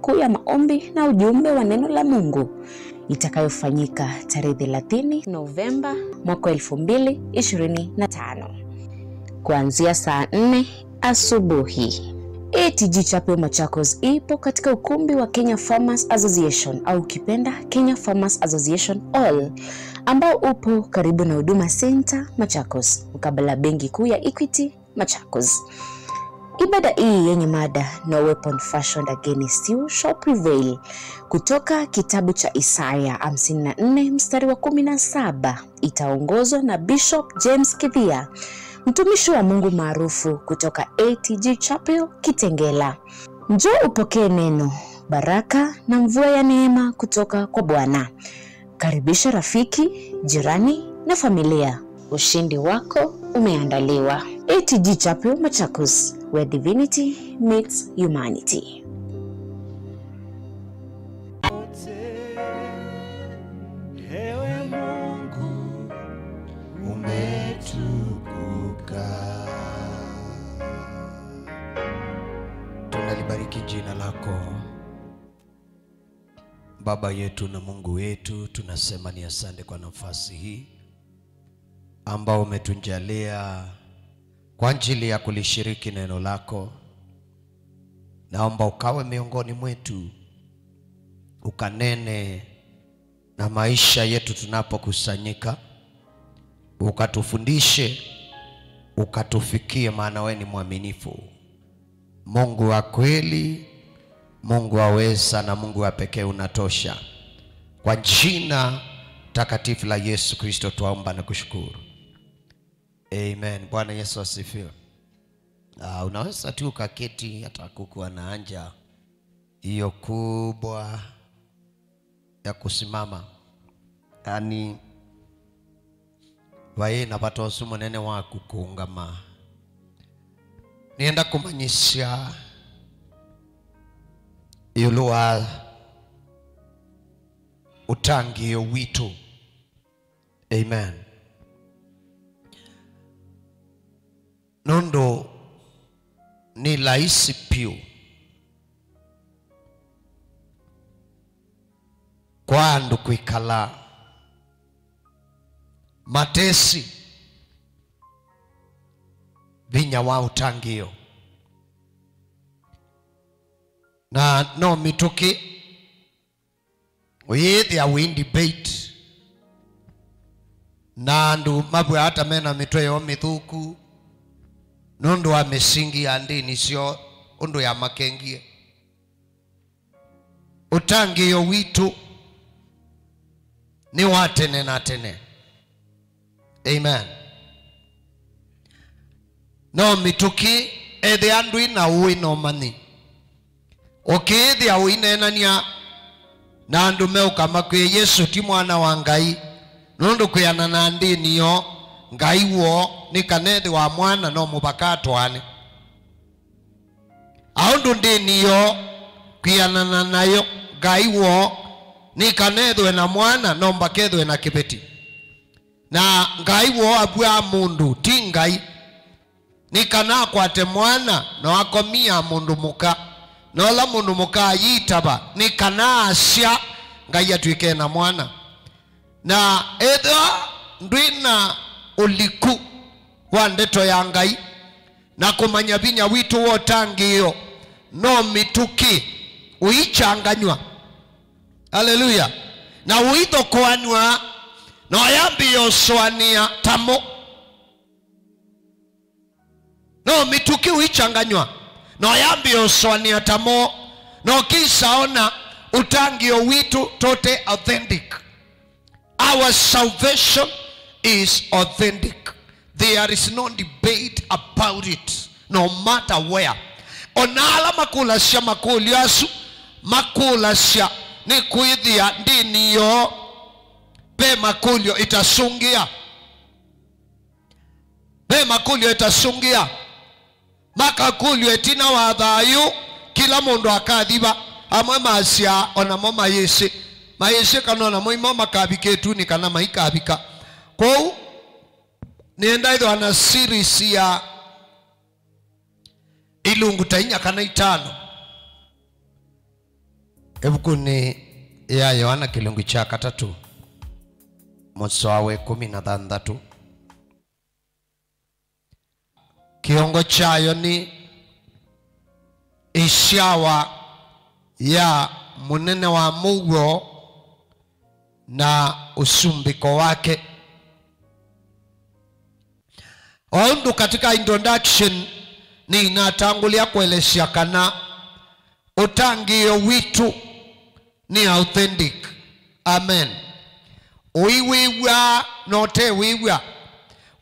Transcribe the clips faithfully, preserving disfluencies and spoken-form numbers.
kuu ya maombi na ujumbe wa neno la Mungu itakayofanyika tarehe thelathini Novemba mwaka wa elfu mbili ishirini na tano, kuanzia saa nne asubuhi. A T G Chapel Machakos ipo katika ukumbi wa Kenya Farmers Association, au ukipenda Kenya Farmers Association Hall, ambao upo karibu na Huduma Center Machakos, mkabala benki kuu ya Equity Machakos. Ibada hii yenye mada No Weapon Fashioned Against You Shall Prevail, kutoka kitabu cha Isaya hamsini na nne mstari wa kumi na saba, itaongozwa na Bishop James Kithia, mtumishi wa Mungu maarufu kutoka A T G Chapel Kitengela. Njoo upokee neno, baraka na mvua ya neema kutoka kwa Bwana. Karibisha rafiki, jirani na familia. Ushindi wako umeandaliwa. A T G Chapel Machakos, where divinity meets humanity. Ewe Mungu umetukuka. Tunalibariki jina lako. Baba yetu na Mungu wetu, tunasema ni asante kwa nafasi hii ambao umetujalia kwa ajili ya kulishiriki neno lako. Naomba ukawe miongoni mwetu, ukanene na maisha yetu tunapokusanyika, ukatufundishe, ukatufikie, maana wewe ni mwaminifu. Mungu wa kweli, Mungu wa uweza na Mungu wa pekee unatosha. Kwa jina takatifu la Yesu Kristo twaomba na kushukuru. Amen. Bwana Yesu asifiwe. Ah, unaweza tu ukaketi hata kukuwa na haja hiyo kubwa ya kusimama. Yaani, vai na vata ũsu mũnene wa kũkũngama. Nĩenda kũmanyĩsya ĩũlũ wa ũtangĩĩo witũ. Amen. Nũndũ nĩ laisi vyũ kwa andũ kwĩkala matesĩ vinya wa ũtangĩĩo. Na no mĩtũkĩ ũyĩthĩa wĩ debate na andũ mavw'aa ta mena mĩtwe yoo mĩthũku nũndũ wa mĩsingi ya ndĩni syoo ũndũ yamakengie. Ũtangĩĩo witũ nĩ wa tene na tene. Amen. No mĩtũkĩ ethĩa ndwĩ na ũĩ na ũmanyi, ũkĩĩthĩa ũineenany'a na andũ meũka makwĩe Yesũ ti mwana wa Ngai, nũndũ kwĩanana na ndĩni yoo, Ngai woo nĩ kana ethĩwa mwana no mũvaka atwaane. Aũndũ ndĩni yoo kwĩanana nayo, Ngai woo nĩ kana ethwe na mwana no mbaka ethwe na kĩveti. Na Ngai woo avw'aa mũndũ, ti Ngai, nĩ kana akwate mwana no akomia mũndũ mũka, na ũla mũndũ mũka ayĩtava nĩ kana asya Ngai atw'ĩke na mwana. Na ethĩwa ndwĩ na ũliku wa ndeto ya Ngai na kũmanya vinya witũ wa ũtangĩĩo, no mĩtũkĩ ũikyanganywa. Aleluya! Na ũithokoanw'a na ũyambĩĩa ũsũanĩa tamo. No mĩtũkĩ ũikyanganywa na ũyambĩĩa ũsũanĩa tamo, na ũkĩsaona ũtangĩĩo witũ tũte authentic. Our salvation is authentic. There is no debate about it, no matter where. Ona ala makũlasya makũlyo asu makũlasya nĩ kwĩthĩa ndĩni yoo ve makũlyo ĩtasũngĩa. Ve makũlyo ĩtasũngĩa. Makakũlw'a ĩtina wa thayũ, kĩla mũndũ akathi va. Amwe masyaa, o namo mayĩsĩ. Mayĩsĩ kana o namo imo makavika ĩtunĩ kana maikavika. Kwoou, nĩenda ĩthĩwa na series ya ilungu ta inya kana itano. Ĩvukunĩ ya Yoana kĩlungu kya katatũ, mũsoa wa ĩkũmi na thanthatũ. Kĩongo kyayo nĩ ĩsyawa ya mũnene wa mũuo na ũsumbĩko wake. O ũndũ katika introduction nĩnatangũlya kũelesya kana ũtangĩĩo witũ nĩ authentic. Amen. Ũiwĩw'a na ũtewĩw'a.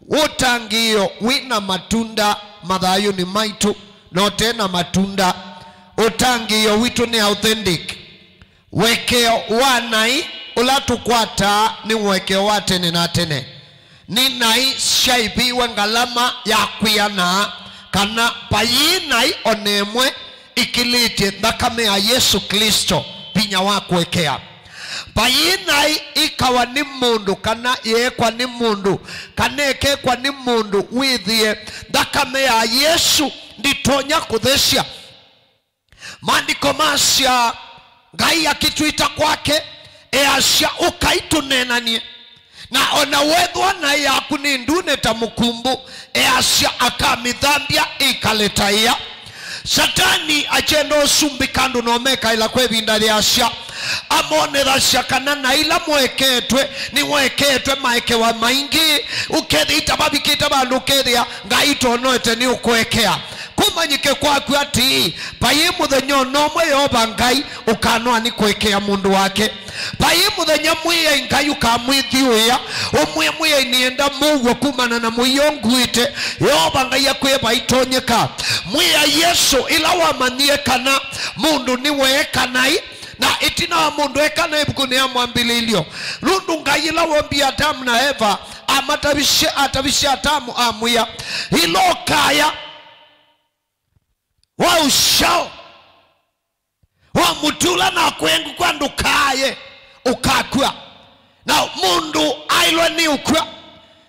Ũtangĩĩo wĩ na matunda mathayũnĩ maitũ na ũte na matunda. Ũtangĩĩo witũ nĩ authentic. Ũekeo wa naĩ ũla tũkwataa nĩ ũekeo wa tene na tene. Nĩ naĩ syaĩvĩwe ngalama ya kwĩana kana vayĩ naĩ o na ĩmwe ĩkĩlĩtye nthakame ya Yesũ Klĩsto vinya wa kũekea. Vayĩ naĩ ĩkawa nĩ mũndũ kana yeekwa nĩ mũndũ kana ĩkekwa nĩ mũndũ wĩthĩe nthakame ya Yesũ ndĩtonya kũthesya. Maandĩko masya, Ngai akĩtwĩta kwake, easya, "Ũkai tũneenanie." Na o na wethwa naĩ yaku nĩ ndune ta mũkumbu, easya, "Akamĩthambya ĩkale ta ĩa." Satani akyenda ũsumbĩka andũ na ũmekaĩla kwa ĩvinda yĩasya, amonethasya kana naĩ ĩla mũeketwe, nĩmũeketwe maekewa maingĩ, ũkethĩa ĩtavavikĩte vandũ ũkethĩa Ngai tonoete nĩ ũkũekea. Kũmanyĩke kwaku atĩĩ, vayĩ mũthenya o na ũmwe Yeova Ngai ũkanoa nĩ kũekea mũndũ wake. Vayĩ mũthenya Mwĩai Ngai ũkamwĩthyũĩa, ũmwĩe, "Mwĩai, nĩenda mũuo kumana na mũio nguĩte." Yeova Ngai akwĩe, "Vaitonyeka." Mwĩai Yesũ, ĩla wamanyie kana mũndũ nĩweeka naĩ, na ĩtina wa mũndũ eka naĩ ĩvukunĩ ya Mwambĩlĩĩlyo, nũndũ Ngai ĩla wombie Atamu na Eva, amatavisye, atavisye Atamu amwĩa, "Ĩla ũkaya wa ũsyao wa mũtĩ ũla nakũengu kwa ndũkaaye, ũkakw'a." Na mũndũ aĩlwe nĩ ũkw'a,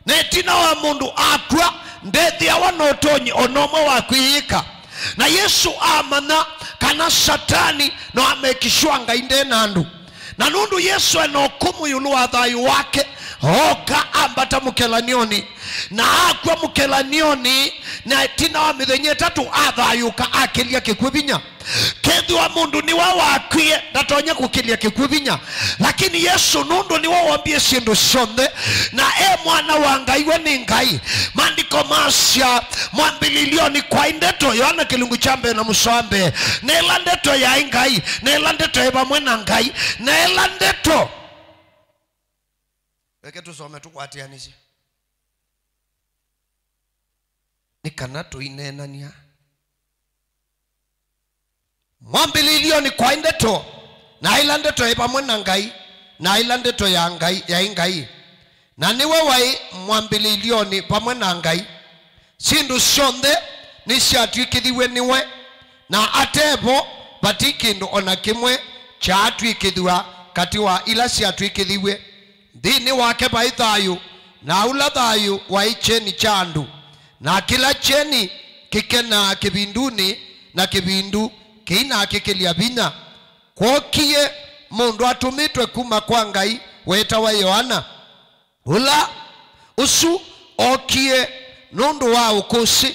na ĩtina wa mũndũ akw'a, ndethĩawa na ũtonyi o na ũmwe wa kwĩyĩka. Na Yesũ amanya kana Satani no amekishwa Ngai nde na andũ. Na nũndũ Yesũ ena ũkũmũ ĩũlũ wa thayũ wake, ooka ambata mũkelanioni, na akw'a mũkelanioni, na ĩtina wa mĩthenya ĩtatũ athayũũka, akĩlya kĩkw'ũ vinya. Kethĩwa mũndũ nĩwe wakwie, ndatonya kũkĩlya kĩkw'ũ vinya. Lakini Yesũ, nũndũ nĩwe wombie syĩndũ syonthe, na e Mwana wa Ngai, we nĩ Ngai. Maandĩko masya, "Mwambĩlĩlyonĩ kwaĩ Ndeto," Yoana kĩlungu kya mbee na mũsoa wa mbee, "na ĩla Ndeto yaĩ Ngai, na ĩla Ndeto yaĩ vamwe na Ngai, na ĩla Ndeto." Reke tũsome tũkwatĩanĩsye. Nĩ kana tũineenany'a. "Mwambĩlĩlyonĩ kwaĩ Ndeto, na ĩla Ndeto yaĩ vamwe na Ngai, na ĩla Ndeto ya Ngai yaĩ Ngai. Na nĩwe waĩ mwambĩlĩlyonĩ vamwe na Ngai. Syĩndũ syonthe nĩsyatw'ĩkĩthiw'e nĩwe, na ate vo vati kĩndũ o na kĩmwe kyaatw'ĩkĩthw'a katĩ wa ila syatw'ĩkĩthiw'e. Nthĩnĩ wake vaĩ thayũ, na ũla thayũ waĩ kyeni kya andũ, na kĩla kyeni kĩkenaa kĩvindunĩ, na kĩvindu kĩinakĩkĩlya vinya." Kwookie mũndũ atũmĩtwe kuma kwa Ngai weetawa Yoana. Ũla ũsu ookie nũndũ wa ũkũsĩ,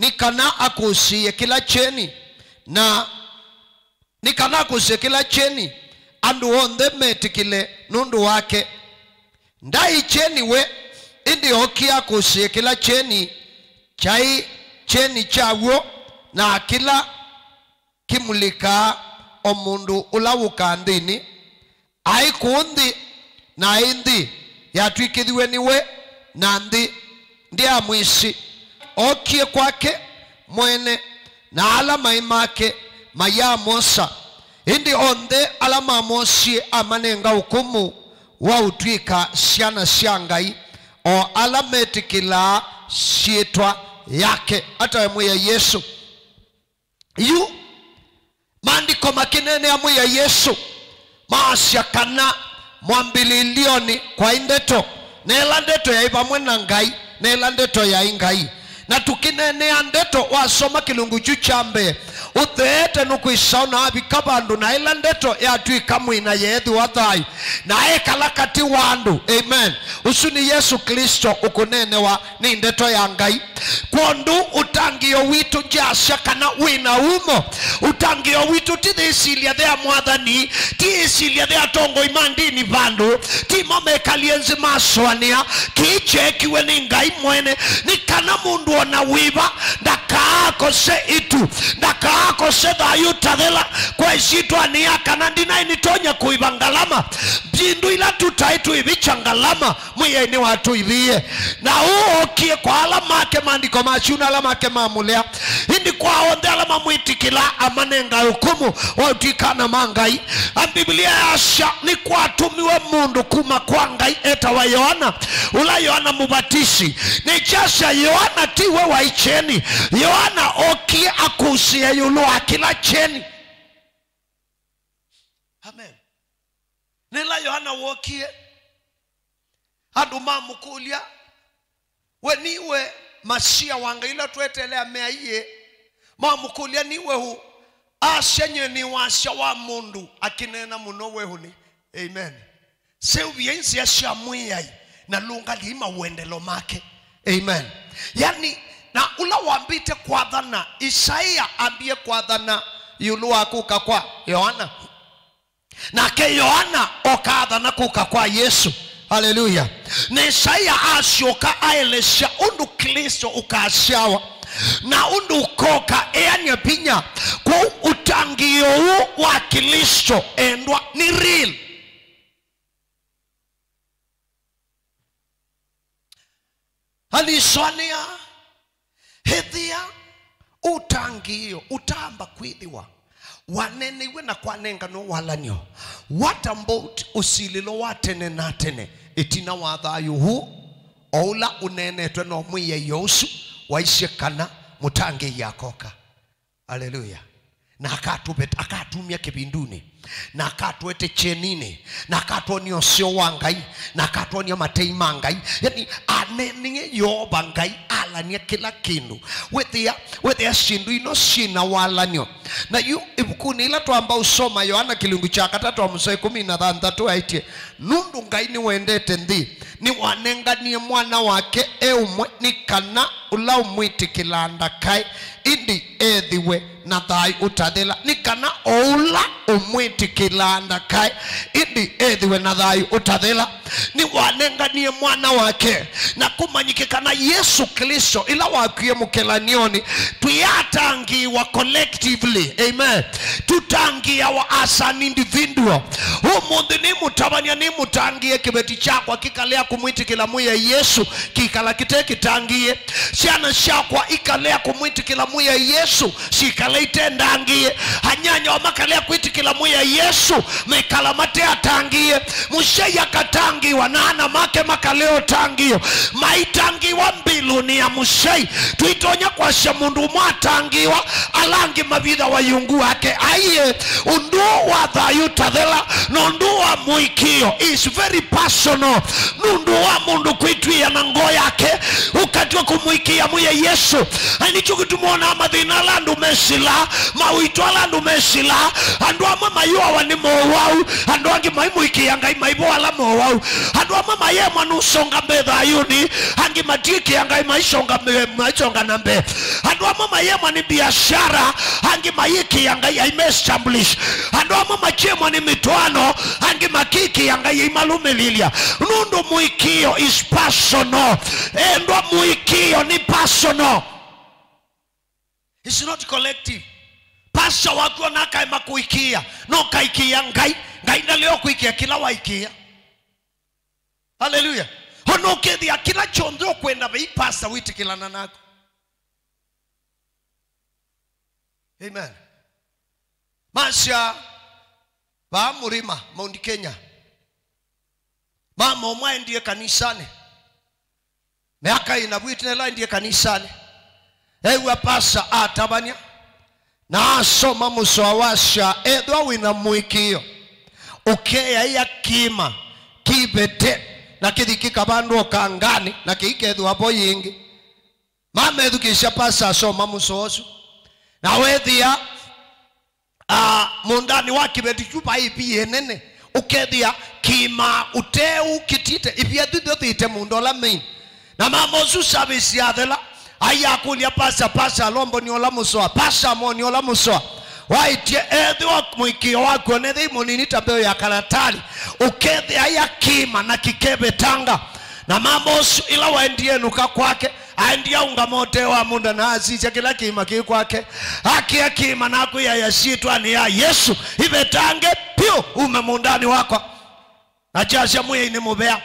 nĩ kana akũsĩĩe kĩla kyeni, na nĩ kana akũsĩĩe kĩla kyeni, andũ onthe metĩkĩle nũndũ wake. Ndaĩ kyeni we, ĩndĩ ookie akũsĩĩe kĩla kyeni kyaĩ kyeni kyaw'o, na kĩla kĩmulĩkaa o mũndũ ũla wũkaa nthĩnĩ. Aĩ kũũ nthĩ, na aĩ nthĩ yatw'ĩkĩthiw'e nĩwe, na nthĩ ndyaamwĩsĩ. Ookie kwake mwene, na ala maĩ make mayamwosa. Ĩndĩ onthe ala mamwosie amanenga ũkũmũ wa ũtw'ĩka syana sya Ngai, o ala metĩkĩlaa syĩtwa yake. Atawe Mwĩai Yesũ. Yu, maandĩko makĩneenea Mwĩai Yesũ, maasya kana mwambĩlĩlyonĩ kwaĩ Ndeto, na ĩla Ndeto yaĩ vamwe na Ngai, na ĩla Ndeto yaĩ Ngai. Na tũkĩneenea Ndeto, wasoma kĩlungu kyu kya mbee, Ũtheete nũkwĩsa na avika vandũ, na ĩla ndeto yatw'ĩka mwĩĩ na yeethĩwa thayũ, na ekala katĩ wa andũ. Amen. Ũsu nĩ Yesũ Klĩsto ũkũneenewa nĩ ndeto ya Ngai. Kwondũ ũtangĩĩo witũ, ndyasya kana wĩ na umo. Ũtangĩĩo witũ ti yĩsilya ya mwathani, ti yĩsilya ya atongoi ma ndini vandũ, ti mo mekalie nzĩ masũanĩa. Kĩĩ kyeekiwe nĩ Ngai mwene, nĩ kana mũndũ o na wĩva ndakaakose ĩtu, ndakaakose thayũ ũtathela. Kwa ĩsyĩtwanĩ ya kana ndinaĩ nĩtonya kũĩva ngalama. Syĩndũ ila tũtaĩ twĩvĩkya ngalama, Mwĩai nĩwatũĩvĩie. Na ũũ ookie kwa ala make, maandĩko ma syũnĩ ala make mamũlea. Ĩndĩ kwa onthe ala mamwĩtĩkĩlaa, amanengae ũkũmũ wa ũtw'ĩka ana ma Ngai. A Mbivilia yasya, nĩkwatũmiwe mũndũ kuma kwa Ngai etawa Yoana, ũla Yoana Mũvatisi. Nĩkyasya Yoana ti we waĩ kyeni. Yoana ookie akũsĩe ĩũlũ wa kĩla kyeni. Amen. Nĩla Yoana wookie, andũ mamũkũlya, "We niwe Masia wa Ngai ũla tweteele ameaiĩ?" Mamũkũlya, "Niwe ũ?" Asya, "Nyie nĩ wasya wa mũndũ akĩneena mũno weũnĩ." Amen. Seũvyai nzĩa sya Mwĩai, na lũngalyai mawendelo make. Amen. Yani, na ũla wambĩte kwathana, Isaia ambie kwathana ĩũlũ wa kũka kwa Yoana. Nake Yoana okaathana kũka kwa Yesũ. Haleluya. Na Isaia asyoka aelesya ũndũ Klĩsto ũkasyawa, na ũndũ ũkoka eany'a vinya. Kwoou ũtangĩĩo ũũ wa Klĩsto, endwa, nĩ real. Alisũanĩa, ethĩa ũtangĩĩo ũtaamba kwĩthĩwa waneneiwe na kwanenganwa walan'yo. What about ũsilĩlo wa tene na tene ĩtina wa thayũ ũũ, o ũla ũneenetwe no Mwĩai o ũsu waisye kana mũtangĩĩi akoka? Haleluya. Na akatũvet-, akatumya kĩvindunĩ, na akatũete kyeninĩ, na akatwonia ũseo wa Ngai, na akatwonia matei ma Ngai. Yani, anenie Yeova Ngai, alania kĩla kĩndũ. Wethĩa, wethĩa syĩndũ ino syĩna walan'yo. Na yu ĩvukunĩ ĩla twamba ũsoma Yoana kĩlungu kya katatũ wa mũsoa ĩkũmi na thanthatũ aĩtye, "Nũndũ Ngai nĩwendete nthĩ, nĩwanenganie mwana wake e ũmwe, nĩ kana ũla ũmwĩtĩkĩlaa ndakae, ĩndĩ ethĩwe na thayũ ũtathela." Nĩ kana o ũla ũmwĩtĩkĩlaa ndakae, ĩndĩ ethĩwe na thayũ ũtathela. Nĩwanenganie mwana wake, na kũmanyĩke kana Yesũ Klĩsto ĩla wakwie mũkelanioni, twĩatangĩĩwa collectively. Amen. Tũtangĩĩawa as an individual. Ũmũnthĩ nĩ mũtavany'a, nĩ mũtangĩĩe kĩveti kyakwa kĩkalea kũmwĩtĩkĩla Mwĩai Yesũ, kĩkala kĩte kĩtangĩĩe. Syana syakwa ikalea kũmwĩtĩkĩla Mwĩai Yesũ, syĩkala ite ndangĩĩe. Anyanya wa makalea kwĩtĩkĩla Mwĩai Yesũ, mekala mate atangĩĩe. Mũsyai akatangĩĩwa na ana make makalea ũtangĩĩo. Maitangĩĩwa mbĩlũnĩ ya mũsyai. Tũitonya kwasya mũndũ ũmwe atangĩĩwa, ala angĩ mavithawa ĩungu wake. Aiee, ũndũ wa thayũ ũtathela na ũndũ wa mũĩkĩĩo is very personal. Nũndũ wa mũndũ kwĩtw'ĩĩa na ngoo yake ũkatw'a kũmũĩkĩĩa Mwĩai Yesũ. Na nĩkyo kĩtumi wonaa mathĩna ala andũ mesĩlaa, maũito ala andũ mesĩlaa. Andũ amwe mayũawa nĩ mowau, andũ angĩ maimũĩkĩĩa Ngai maivo ala mowau. Andũ amwe mayemwa nũsonga mbee thayũnĩ, angĩ matiĩkĩĩa Ngai maisonga mbee, maisonga na mbee. Andũ amwe mayemwa nĩ biashara, angĩ mayĩkĩĩa Ngai aimeestablish. Andũ amwe makyemwa nĩ mĩtwaano, angĩ makĩkĩĩa Ngai aimalũmĩlĩlya. Nũndũ mũĩkĩĩo is personal. Endwa, mũĩkĩĩo nĩ personal. It's not collective. Pastor waku ona akaema kũĩkĩĩa, no ũkaĩkĩĩa Ngai. Ngai ndalea kũĩkĩĩa kĩla waĩkĩĩa. Haleluya. Ona ũkethĩa kĩla kyonthe ũkwenda vei pastor wĩtĩkĩlana nako. Amen. Masya vaa Mũrĩma, Mount Kenya. Mama ũmwe aendie kanisanĩ. Myaka ĩna vu ĩtina ĩla aendie kanisanĩ, ew'a pasa atavany'a na asoma mũsoa wasya, ethĩwa wĩ na mũĩkĩĩo, ũkeeaĩa kĩĩma kĩvete na kĩthi kĩkavandwa ũkanganĩ na kĩikethĩwa vo yĩngĩ. Mamethukĩĩsya pasa asoma mũsoa ũsu, na weethĩa Ah, mũũndanĩ wa kĩveti kyu vaĩ ĩvia ĩnene, ũkethĩa kĩĩma ũteũ kĩtite, ĩvia yu yũthĩte mũũnda ũla main. Na mama ũsu service yathela, aĩ akũlya pastor, "Pastor, alo mbonie ũla mũsoa, pastor, mbonie ũla mũsoa." Waĩtye, ethĩwa mũĩkĩĩo waku onethei mũnini ta mbeũ ya kalatali, ũkethĩa aĩ kĩĩma na kĩkevetanga. Na mama ũsu ĩla waendie nũka kwake, aendie aũngama ũtee wa mũũnda na asisya kĩla kĩĩma kĩ kwake. Akĩa kĩĩma na akwĩaĩa syĩtwanĩ ya Yesũ, "Ivetange vyũ ume mũũndanĩ wakwa." Na kyasya, "Mwĩai nĩ mũvea."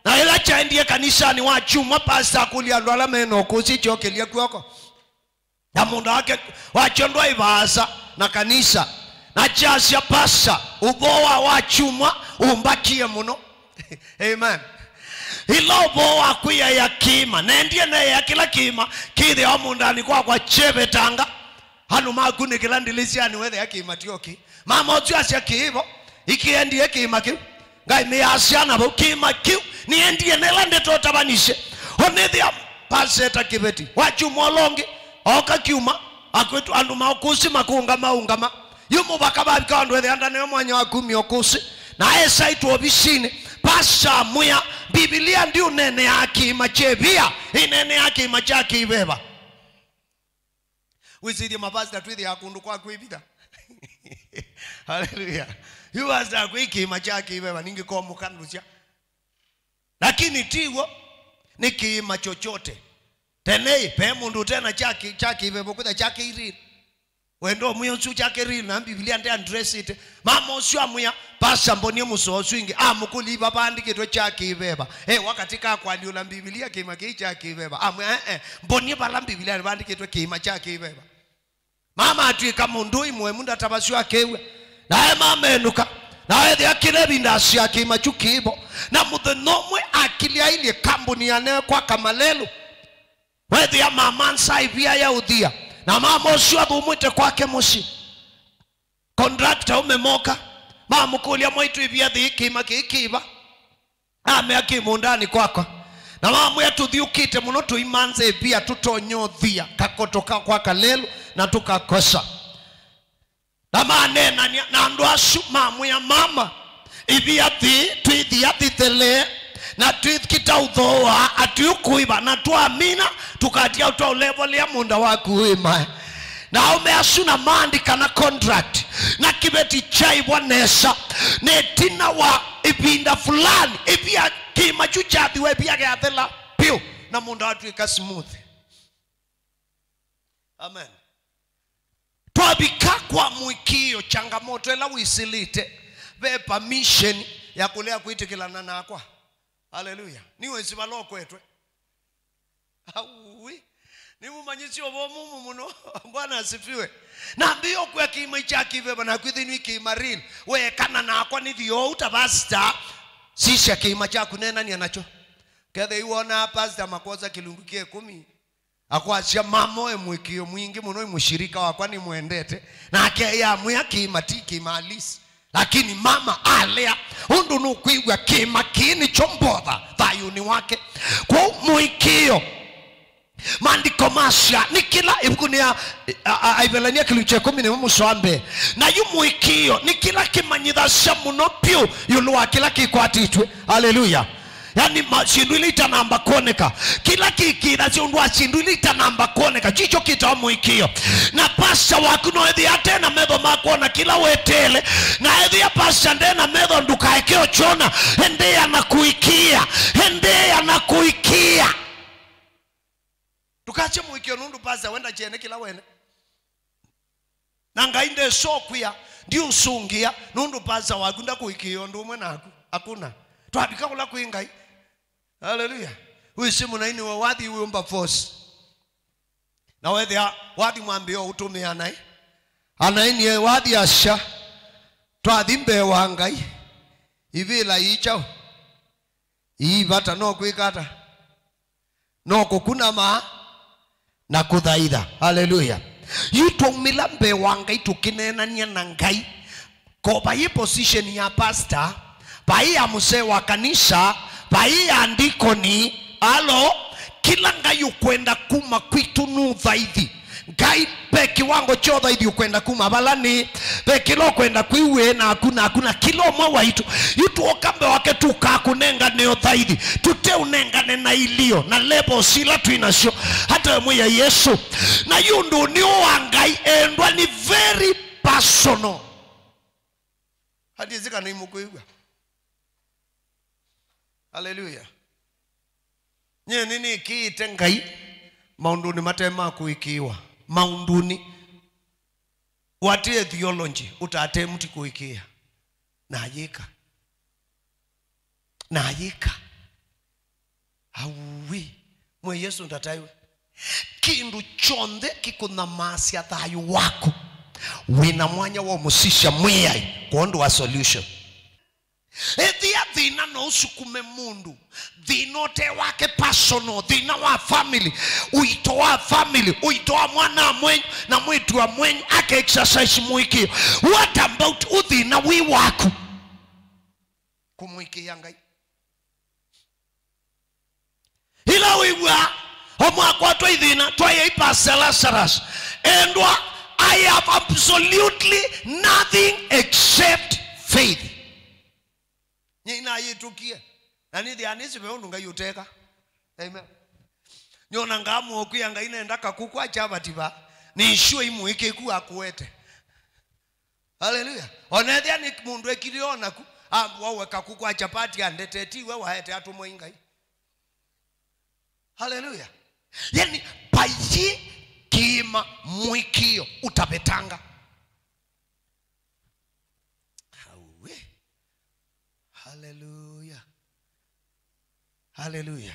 Na ĩla kyaendie kanisanĩ wa kyumwa, pastor akũlya andũ ala me na ũkũsĩ, "Kyokĩlya kw'oko." Na mũũnda wake wakyo ndwaĩ vaasa na kanisa. Na kyasya, "Pastor, ũvoo wa wakyumwa ũmbakie mũno." Amen. Ĩla ũvoo wa kwĩaĩa kĩĩma, nendie neea kĩla kĩĩma kĩthĩawa mũũndanĩ kwakwa kyevetanga. Andũ makunĩkĩla ndilĩsyanĩ wethĩa kĩĩma tyoki. Mama ũsu asya, "Kĩĩvo, ikĩendie kĩĩma kĩu." Ngai mĩasya na vau, kĩĩma kĩu nĩendie nela ndeto ũtavanisye. Onethĩa paseta kĩveti. Wakyumwa ũla ũngĩ, oka kyuma, akwĩtwa andũ ma ũkũsĩ makũngama ũngama. Yu mũvaka vavika andũ ethĩa ndaneo mwanya wa kumya ũkũsĩ. Na esaitwa ovisinĩ, pastor amwĩa, "Mbivilia ndiũneeneaa kĩĩma kya ĩvia, ĩneeneaa kĩĩma kya kĩĩveva." Wĩsĩthye mavasita twĩthĩaa kũndũ kwa kwĩvitha. Haleluya. Yu vasita kwĩ kĩĩma kya kĩĩveva, ningĩ komũkanũsya. Lakini ti w'o, nĩ kĩĩma chochote. Tene, ve mũndũ ũtena kya kĩ-, kya kĩĩveva, kwĩtha kya kĩirĩĩlĩ. Wendo ũmwe ũsu kya kĩirĩĩlĩ, na Mbivilia nde addressĩte. Mama ũsu amwĩa, "Pastor, mbonie mũsoa ũsu ĩngĩ." Amũkũlya, "Iva vandĩkĩtwe kya kĩĩveva?" E, wakati ka kũalyũla Mbivilia kĩĩma kĩĩ kya kĩĩveva. Amwĩa, "Eh, eh, mbonie vala Mbivilianĩ vandĩkĩtwe kĩĩma kya kĩĩveva." Mama atw'ĩka mũndũ ũĩ mũemu ndatavasw'a akew'a. Nae mama enũka. Na ethĩa kĩla ĩvinda asya kĩĩma kyu kĩĩvo. Na mũthenya ũmwe akilya ailyĩ kambuni ya newe kwa Kamalelu. Wethĩa mama nsa ĩvia ya ũthia. Na mama ũsu athũmwĩte kwake mũsyĩ. Contractor ũme moka, mamũkũlya, "Mwaitũ, ĩvia thĩ kĩĩma kĩĩ kĩva?" Amea, "Kĩ mũũndanĩ kwakwa." Na mamwĩa, "Tũthiũkĩte mũno, tũimanza ĩvia tũtonye ũthia kakoto ka kwa Kalelu na tũkakosa." Na maneenany'a na andũ asu, mamwĩa, "Mama, ĩvia thĩ twĩthia thĩthelee, na twĩkita ũthooa atwĩũkũĩva, na twamina tũkatia twaũlevolea mũũnda waku wĩmae." Na aũme asu na maandĩkana contract, na kĩveti kyaĩvwa nesa, na ĩtina wa ĩvinda fulani, ĩvia kĩĩma kyu kyathiwa, ĩvia kyathela vyũ, na mũũnda watw'ĩka smooth. Amen. Twavika kwa mũĩkĩĩo, changamoto ĩla wĩsĩlĩte, ve permission ya kũlea kwĩtĩkĩlana nakwa. Haleluya. Nĩwĩsĩ vala ũkwetwe. Aui. Nĩmũmanyĩsye ũvoo mũmũ mũno. Bwana asifiwe. Nambĩĩa ũkwĩa kĩĩma kya kĩveva, na kwĩthĩnw'ĩ kĩĩma real. Weekana nakwa nĩthi oou ta pastor. Sisya kĩĩma kyaku, neenany'a nakyo. Kethĩa iwonaa pastor makwosa kĩlungu kya ĩkũmi. Akwasya, "Mama ũĩ mũĩkĩĩo mwingĩ mũno, ĩ mũshirika wakwa, nĩmwendete." Nake yamwĩa, "Kĩĩma ti kĩĩma halisi." Lakini mama alea, ũndũ nũkwĩw'a kĩĩma kĩĩ nĩkyo mbotha thayũnĩ wake. Kwoou mũĩkĩĩo, maandĩko masya, nĩ kĩla ĩvukunĩ ya, a, a, Aĩvalania kĩlungu kya ĩkũmi na ĩmwe mũsoa wa mbee. Na yu mũĩkĩĩo nĩ kĩla kĩmanyĩthasya mũno vyũ ĩũlũ wa kĩla kĩkwatĩtw'e. Haleluya. Yani, ma-, syĩndũ ila itanamba kwoneka. Kĩla kĩkĩĩthasya ũndũ wa syĩndũ ila itanamba kwoneka, kikyo kĩtawa mũĩkĩĩo. Na pastor waku no ethĩa ate na metho ma kwona kĩla weteele. Na ethĩa pastor nde na metho, ndũkaeke ũkyona. Endeea na kũĩkĩĩa. Endeea na kũĩkĩĩa. Ndũkasye mũĩkĩĩo nũndũ pastor wenda kyene kĩla wene. Na Ngai ndesũkwĩa, ndiũsũngĩa, nũndũ pastor waku ndakũĩkĩĩa ũndũ ũmwe naku. Hakuna. Twavika kũla kwĩ Ngai. Haleluya. Wĩsĩ mũnaĩ nĩwe wathi wĩũmba force. Na wethĩa wathi mwambĩĩo ũtũmĩa anaĩ. Anaĩ nĩe wathi asya, twathi mbee wa Ngai. Ivĩla ii kyaũ? Ii vata no kwĩka ata? No kũkunama na kũthaitha. Haleluya. Yu twaumĩla mbee wa Ngai tũkĩneenany'a na Ngai. Ko vai position ya pastor, vai ya mũsee wa kanisa, vai ya ndikoni. Alo, kĩla Ngai ũkwenda kuma kwitũ nĩ ũthaithi. Ngai, Ve kĩwango kya ũthaithi ũkwenda kuma vala nĩ, ve kĩla ũkwenda kwĩw'e naku, naku, na kĩla ũmwe waitũ. Yu twoka mbee wake tũkakũnengane ũthaithi, tũteũnengane na ilio na levels ila twĩ nasyo. Hata we mwĩai Yesũ. Na yu ũndũ nĩ wa Ngai, endwa, nĩ very personal. Hadi zika na imũkwĩw'a. Haleluya. Nyie nĩnĩkĩĩte Ngai maũndũnĩ mate ma kũĩkĩĩwa. Maũndũnĩ. Watie theology, ũtate mti kũĩkĩĩa. Na ayĩka. Na ayĩka. Awi. Mwe Yesũ ndataiwe. Kĩndũ kyonthe kĩkũnyamaasya thayũ waku, wĩna mwanya wa ũmũsisya Mwĩai kwondũ wa solution. Ethĩa thĩna no ũsukume mũndũ, thĩna ũte wake personal, thĩna wa family, ũito wa family, ũito wa mwana mwenyu na mwĩĩtu wa mwenyu ake exercise mũĩkĩĩo. What about ũthĩna wĩ waku? Kũmũĩkĩĩa Ngai. Ĩla wĩw'aa ũmwe akwatwa ithĩna, twaĩai Pastor Lazarus. Endwa, I have absolutely nothing except faith. Nyie nayĩtũkie. Na nĩthĩaa nĩsĩ ve ũndũ Ngai ũteka. Amen. Nyona ngamũokwĩa Ngai nenda kakũkũ akyavativa. Nĩ sure imũĩkĩku akũete. Haleluya. Ona ethĩa nĩ mũndũ ekilio naku, ambwa weka kũkwa chapati andeteti we waete atũmwa i Ngai. Haleluya. Yani, paiĩ kĩĩma mũĩkĩĩo ũtavetanga. Awe. Haleluya. Haleluya.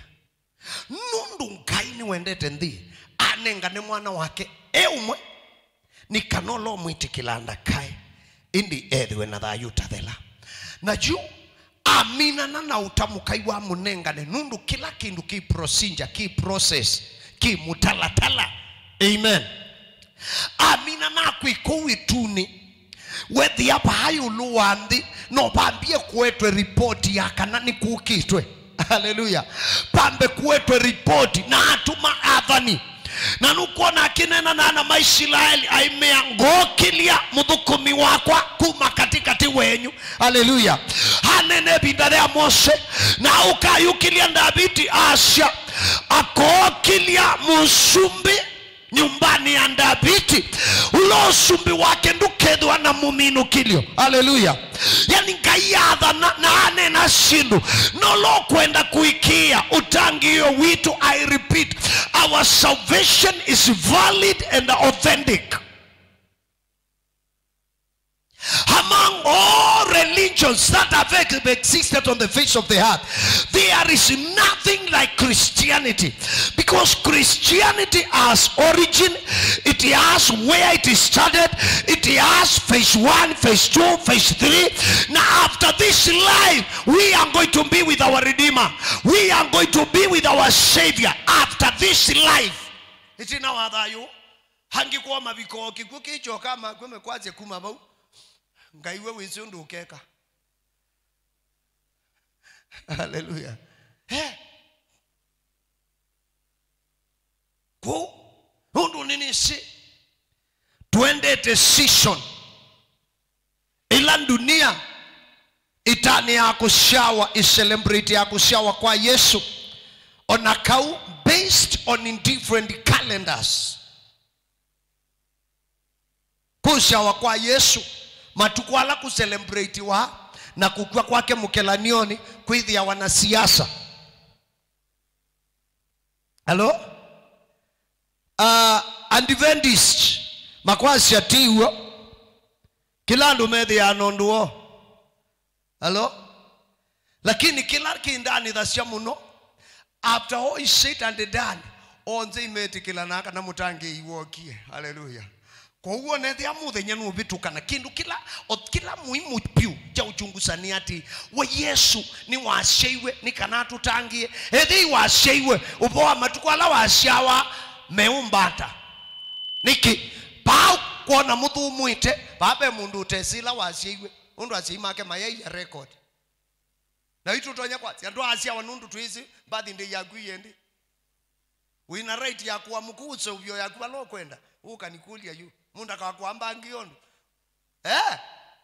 Nũndũ Ngai nĩwendete nthĩ, anengane mwana wake e ũmwe, nĩ kana ũla ũmwĩtĩkĩlaa ndakae, ĩndĩ ethĩwe na thayũ ũtathela. Na yu aminana na ũta mũkai wa mũnengane, nũndũ kĩla kĩndũ kĩ procedure, kĩ process, kĩ mũtalatala. Amen. Amina nakwĩ kũu ĩtunĩ. Wethĩa vaa ĩũlũ wa nthĩ, no vambie kũetwe ripoti ya kana nĩkũkĩtwe. Haleluya. Vambe kũetwe ripoti na atũma athani. Na nũkwona akĩneena na ana ma Isilaeli, aimea, "Ngookĩlya mũthũkũmi wakwa kuma katĩkatĩ wenyu." Haleluya. Anene ĩvinda rĩa Mose, na ũkayũkĩlya Ndaviti, asya, "Akookĩlya mũsumbĩ nyũmbanĩ ya Ndaviti, ũla ũsumbĩ wake ndũkethĩwa na mũminũkĩlyo." Haleluya. Yani, Ngai athana na anena syĩndũ, no lo kwenda kũĩkĩĩa ũtangĩĩo witũ. I repeat, our salvation is valid and authentic. Among all religions that have ex-, existed on the face of the earth, there is nothing like Christianity, because Christianity has origin, it has where it started, it has phase one, phase two, phase three. Now, after this life, we are going to be with our Redeemer. We are going to be with our Savior after this life. Ĩtina wa thayũ. Angĩkorwo maviko o kĩkw'ũ kĩkyoka makw'e mekwasya kuma vau, Ngai we wĩsĩ ũndũ ũkeka. Haleluya. Eh. Kwoou, ũndũ nĩnĩsĩ, twendete season. Ĩla ndunia ĩtanĩaa kũsyawa, ĩcelebrate ya kũsyawa kwa Yesũ, ona kau based on different calendars. Kũsyawa kwa Yesũ, matukũ ala kũcelebratiwa na kũkw'a kwake mũkelanioni kwĩthĩawa na siasa. Hello? Uh, Adventist makwasya ti w'o. Kĩla andũ methĩaa na ũndũ woo. Hello? Lakini kĩla kĩndanĩthasya mũno, after all is said and done, onthe imetĩkĩlanaa kana mũtangĩĩi wookie. Haleluya. Kwoou onethĩa mũthenya nũvĩtũkana, kĩndũ kĩla, o kĩla muhimu vyũ kya uchunguza nĩ atĩ, we Yesũ nĩwasyaiwe nĩ kana atũtangĩe? Ethĩi wasyaiwe, ũvoo wa matukũ ala wasyawa meũmbata? Nĩkĩ? Vaa kwona mũthũmũĩte, vaa ve mũndũ ũtesĩ ĩla wasyaiwe, ũndũ asyai make mayaia record. Na itũtonya kwasya ndwaasyawa nũndũ twĩsĩ birthday yaku ĩĩ ĩndĩ. Wĩna right ya kũamũka ũseũvyo yaku vala ũkwenda. Ũka nĩkũlya yu. Mũndũ akakwamba angĩ ũndũ. Eh?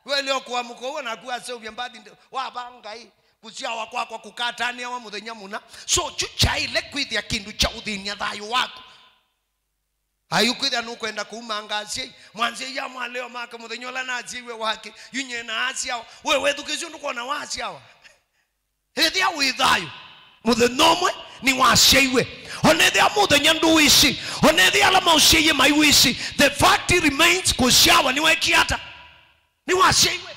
Wele ũkũamũka ũguo naku aseũvya mbathi nde-, wava Ngai, kũsyawa kwakwa kũkatanĩawa mũthenya mũna. So, kyu kyaĩle kwĩthĩa kĩndũ kya ũthĩny'a thayũ waku. Ayu kwĩthĩa nũkwenda kũumanga asyai. Mwanzĩi ya mwaleo make mũthenya ũla nasyaiwe wake, yu nyie na asyawa. We wethukĩsye ũndũ kwona wasyawa. Ethĩa wĩ thayũ, mũthenya ũmwe nĩwasyaiwe. Ona ethĩa mũthenya ndũwĩsĩ, ona ethĩa ala maũsyaie maiwĩsĩ, the fact remains, kũsyawa nĩwekie ata? Nĩwasyaiwe.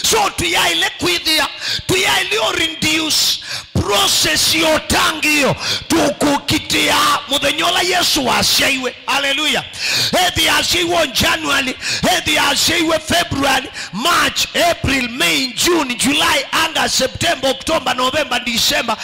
So tũyaĩle kwĩthĩa, tũyaĩle ũ reduce process ya ũtangĩĩo, tũkũkitĩa mũthenya ũla Yesũ wasyaiwe. Haleluya. Ethĩa asyaiwe on January, ethĩa asyaiwe February, March, April, May, June, July, August, September, October, November, December.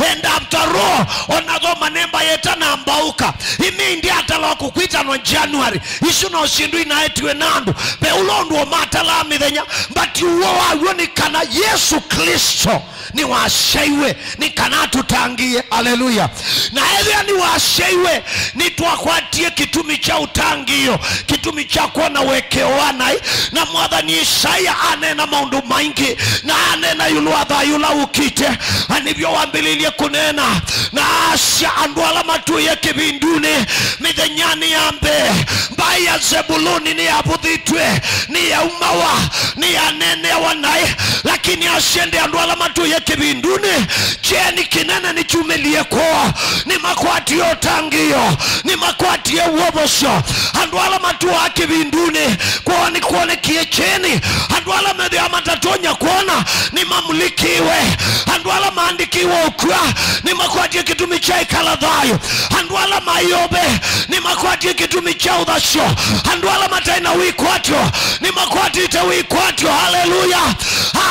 And after all, ona tho manemba yeta na mbauka. Imi ndi atalwa kũkwitanwa January. Isu no syĩndũ inaetiwe na andũ. Ve ũla ũndũ ũmatalaa mĩthenya, but ũw'o waw'o nĩ kana Yesũ Klĩsto nĩwasyaiwe nĩ kana atũtangĩĩe. Haleluya. Na ethĩa nĩwasyaiwe, nĩtwakwatie kĩtumi kya ũtangĩĩo, kĩtumi kya kwona ũekeo wa naĩ. Na mwathani Isaia aneena maũndũ maingĩ, na aneena ĩũlũ wa thayũ ũla ũkĩte. Na nĩvyo wambĩlĩlye kũneena, na asya, andũ ala matũĩe kĩvindunĩ, mĩthenyanĩ ya mbee, mbaĩ ya Zebuluni nĩyavũthĩtw'e, nĩyaumawa, nĩyaneeneawa naĩ. Lakini asya ĩndĩ andũ ala matũĩe kĩvindunĩ, kyeni kĩnene nĩkyumĩlie kwoo. Nĩmakwatie ũtangĩĩo, nĩmakwatie wovosyo. Andũ ala matũaa kĩvindunĩ, kwoo nĩkwonekie kyeni. Andũ ala methĩawa matatonya kwona, nĩmamũlikĩwe. Andũ ala maandĩkĩwe ũkw'a, nĩmakwatie kĩtumi kya ĩkala thayũ. Andũ ala maĩ ove, nĩmakwatie kĩtumi kya ũthasyo. Andũ ala mataĩ na wĩkwatyo, nĩmakwatĩte wĩkwatyo. Haleluya.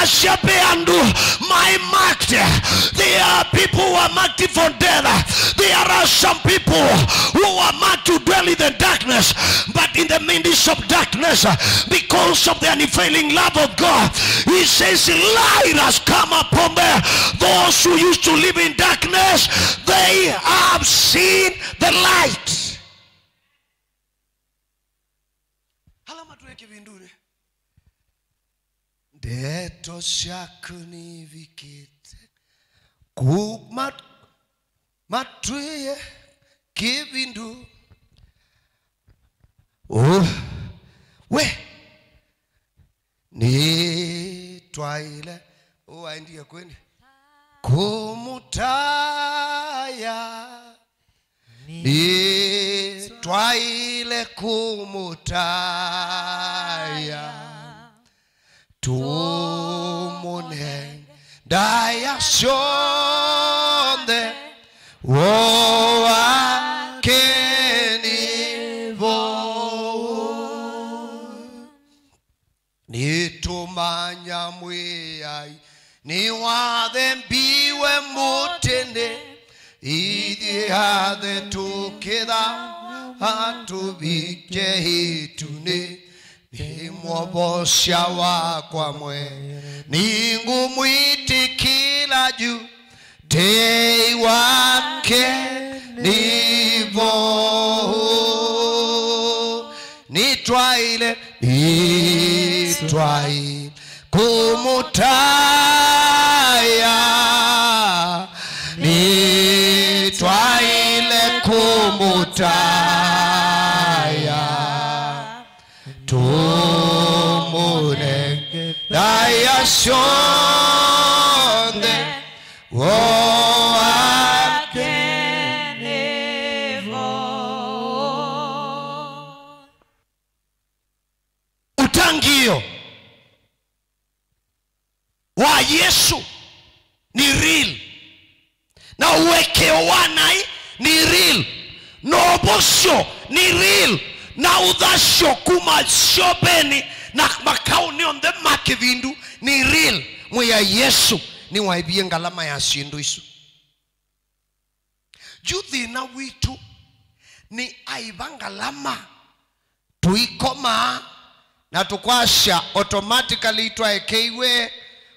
Asya ve andũ maĩ marked. There are people who are marked for death. There are some people who are marked to dwell in the darkness, but in the midst of darkness, because of the unfailing love of God, he says, light has come upon them. Those who used to live in darkness, they have seen the light. Ala matũĩe kĩvindunĩ. Ndeto syaku nivikĩte kuma matwĩe kĩvindu. Oh, we nĩtwaĩle, ũwaendie kwĩnĩ kũmũtaya. Nĩtwaĩle kũmũtaya, tũmũnenge ndaĩa syonthe, woo wake nĩ vou. Nĩtũmanya Mwĩai nĩwathembiwe mũtĩnĩ, ithyĩ athe tũkĩthama tũvike ĩtunĩ. Nĩ mwovosya wakwa mwene, nĩngũmwĩtĩkĩla yu. Tei wake nĩ vou. Nĩtwaĩle, nĩtwaĩle kũmũtaya. Nĩtwaĩle kũmũtaya. Tũmũnenge ndaĩa syonthe, woo wake nĩ vou. Ũtangĩĩo wa Yesũ nĩ real. Na ũekeo wa naĩ nĩ real. Na ũvosyo nĩ real. Na ũthasyo kuma syovenĩ na makaũnĩ onthe ma kĩvindu nĩ real. Mwĩai Yesũ nĩwaĩvie ngalama ya syĩndũ isu. Yu thĩna witũ nĩ aĩva ngalama. Tũikomaa na tũkwasya, automatically twaekeiwe,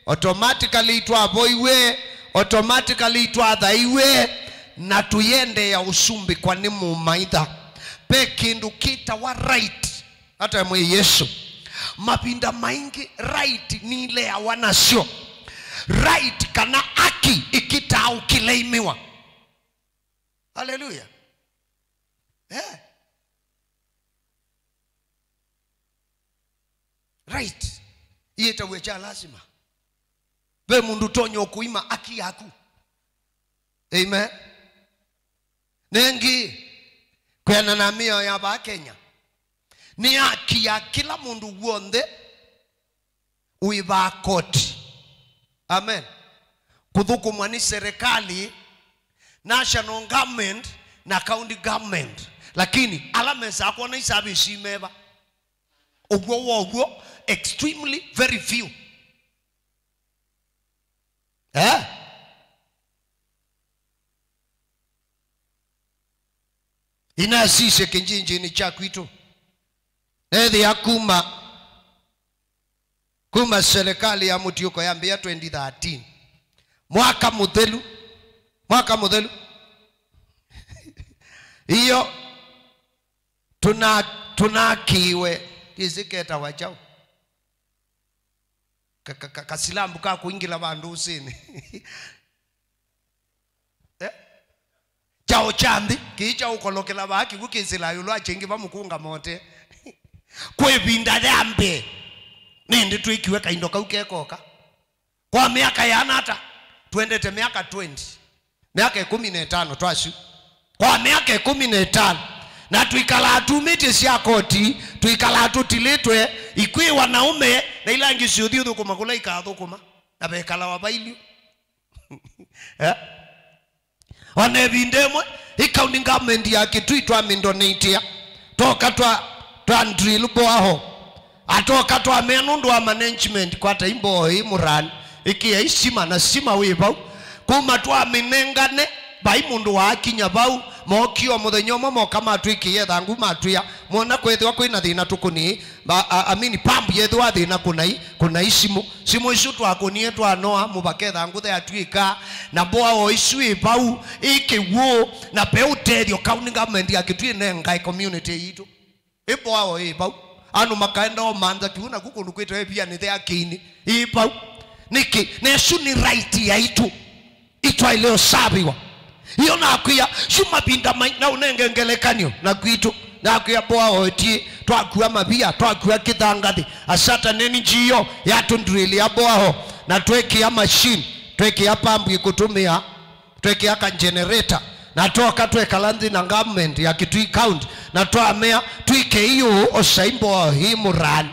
automatically twavoiwe, automatically twathaiwe, na tũyendeea ũsumbĩkwa nĩ mũmaitha. Ve kĩndũ kĩtawa right. Ata mwĩ Yesũ. Mavinda maingĩ right nileawa nasyo. Right kana aki ikĩtaa ũkĩlaimĩwa. Haleluya. Eh. Right. Iyĩtaw'e kya lasima. Ve mũndũ ũtonya ũkũima aki yaku. Amen. Nengĩ, kwĩana na mĩao ya vaa Kenya, nĩ haki ya kĩla mũndũ w'onthe wĩ vaa koti. Amen. Kũthũkũmwa nĩ serikali, national government, na county government. Lakini ala mesaa kwona i service imeva. Ũguo wow'o, extremely very few. Eh? Inasisye kĩnjinjinĩ kya kwitũ. Ethĩa kuma, kuma serikali ya mũtiũko yambĩĩa twenty thirteen. Mwaka mũthelu. Mwaka mũthelu. Iyo tuna-, tunakiwe. Kĩsĩ ketawa kyaũ? Ka-, ka-, ka-, kasilambu ka kũingĩla vandũ ũsĩnĩ. Eh? Kyaũ kya nthĩ, kĩĩ kya ũkolokela vaa kĩw'ũ kĩsĩla ĩũlũ wa kĩngĩ va mũkũnga mote. Kwĩ ĩvinda ya mbee, nĩndĩ twĩkiwe kaindo kau kekoka. Kwa myaka yana ata? Twendete myaka twenty. Myaka ĩkũmi na ĩtano twasu. Kwa myaka ĩkũmi na ĩtano. Na tũikalaa tumĩtye sya koti, tũikalaa tũtilĩtwe, ikwĩ wanaume, na ila ingĩ syũthi ũthũkũma kũla ikathũkũma. Na vekalawa vailyũ. Eh? Ona ĩvinda ĩmwe, ĩ county government ya Kitui twamĩndonĩtĩa. Twoka twa, twa drill borehole. Atoka twamea nũndũ wa management, kwata imboo ĩ mũrani, ĩkĩa isima na sima wĩ vau. Kuma twamĩnengane, vai mũndũ waakinya vau, mokie o mũthenya ũmwe moka matwĩkĩie thangũ matwĩa, mwona kwethĩwa kwĩna thĩna tũkũnĩe, ba-, a-, amini pump yethĩwa thĩna kũnai, kũnai simũ. Simũ isu twakũnie twanoa, mũvaka ethangũ theatw'ĩka, na mboa o isu ĩ vau, ĩ kĩw'ũ, na ve ũtethyo county government ya Kitui ĩnengae community yitũ. Ĩ mboa o ĩ vau. Andũ makaenda o mantha kĩw'ũ naku kũndũ kwĩtawa ĩvianĩ thea kĩinĩ. Ĩ vau. Nĩkĩ? Na ĩsu nĩ right yaitũ. Itwaĩle ũsaviwa. Iyo nakwĩa, yu mavinda mai-, na ũnenge ngelekany'o na kwitũ. Nakwĩa mboa o ĩtiĩ, twakua mavia, twakua kĩthangathĩ. Asata neni njiyo, yatũndrĩlĩa mboa o, na twekĩa machine, twekĩa pambu ĩkũtũmĩa. Twekĩa ka generator, na twoka twekala nthĩ na government ya Kitui County, na twamea, twike iũ osai mboa ĩ mũrani.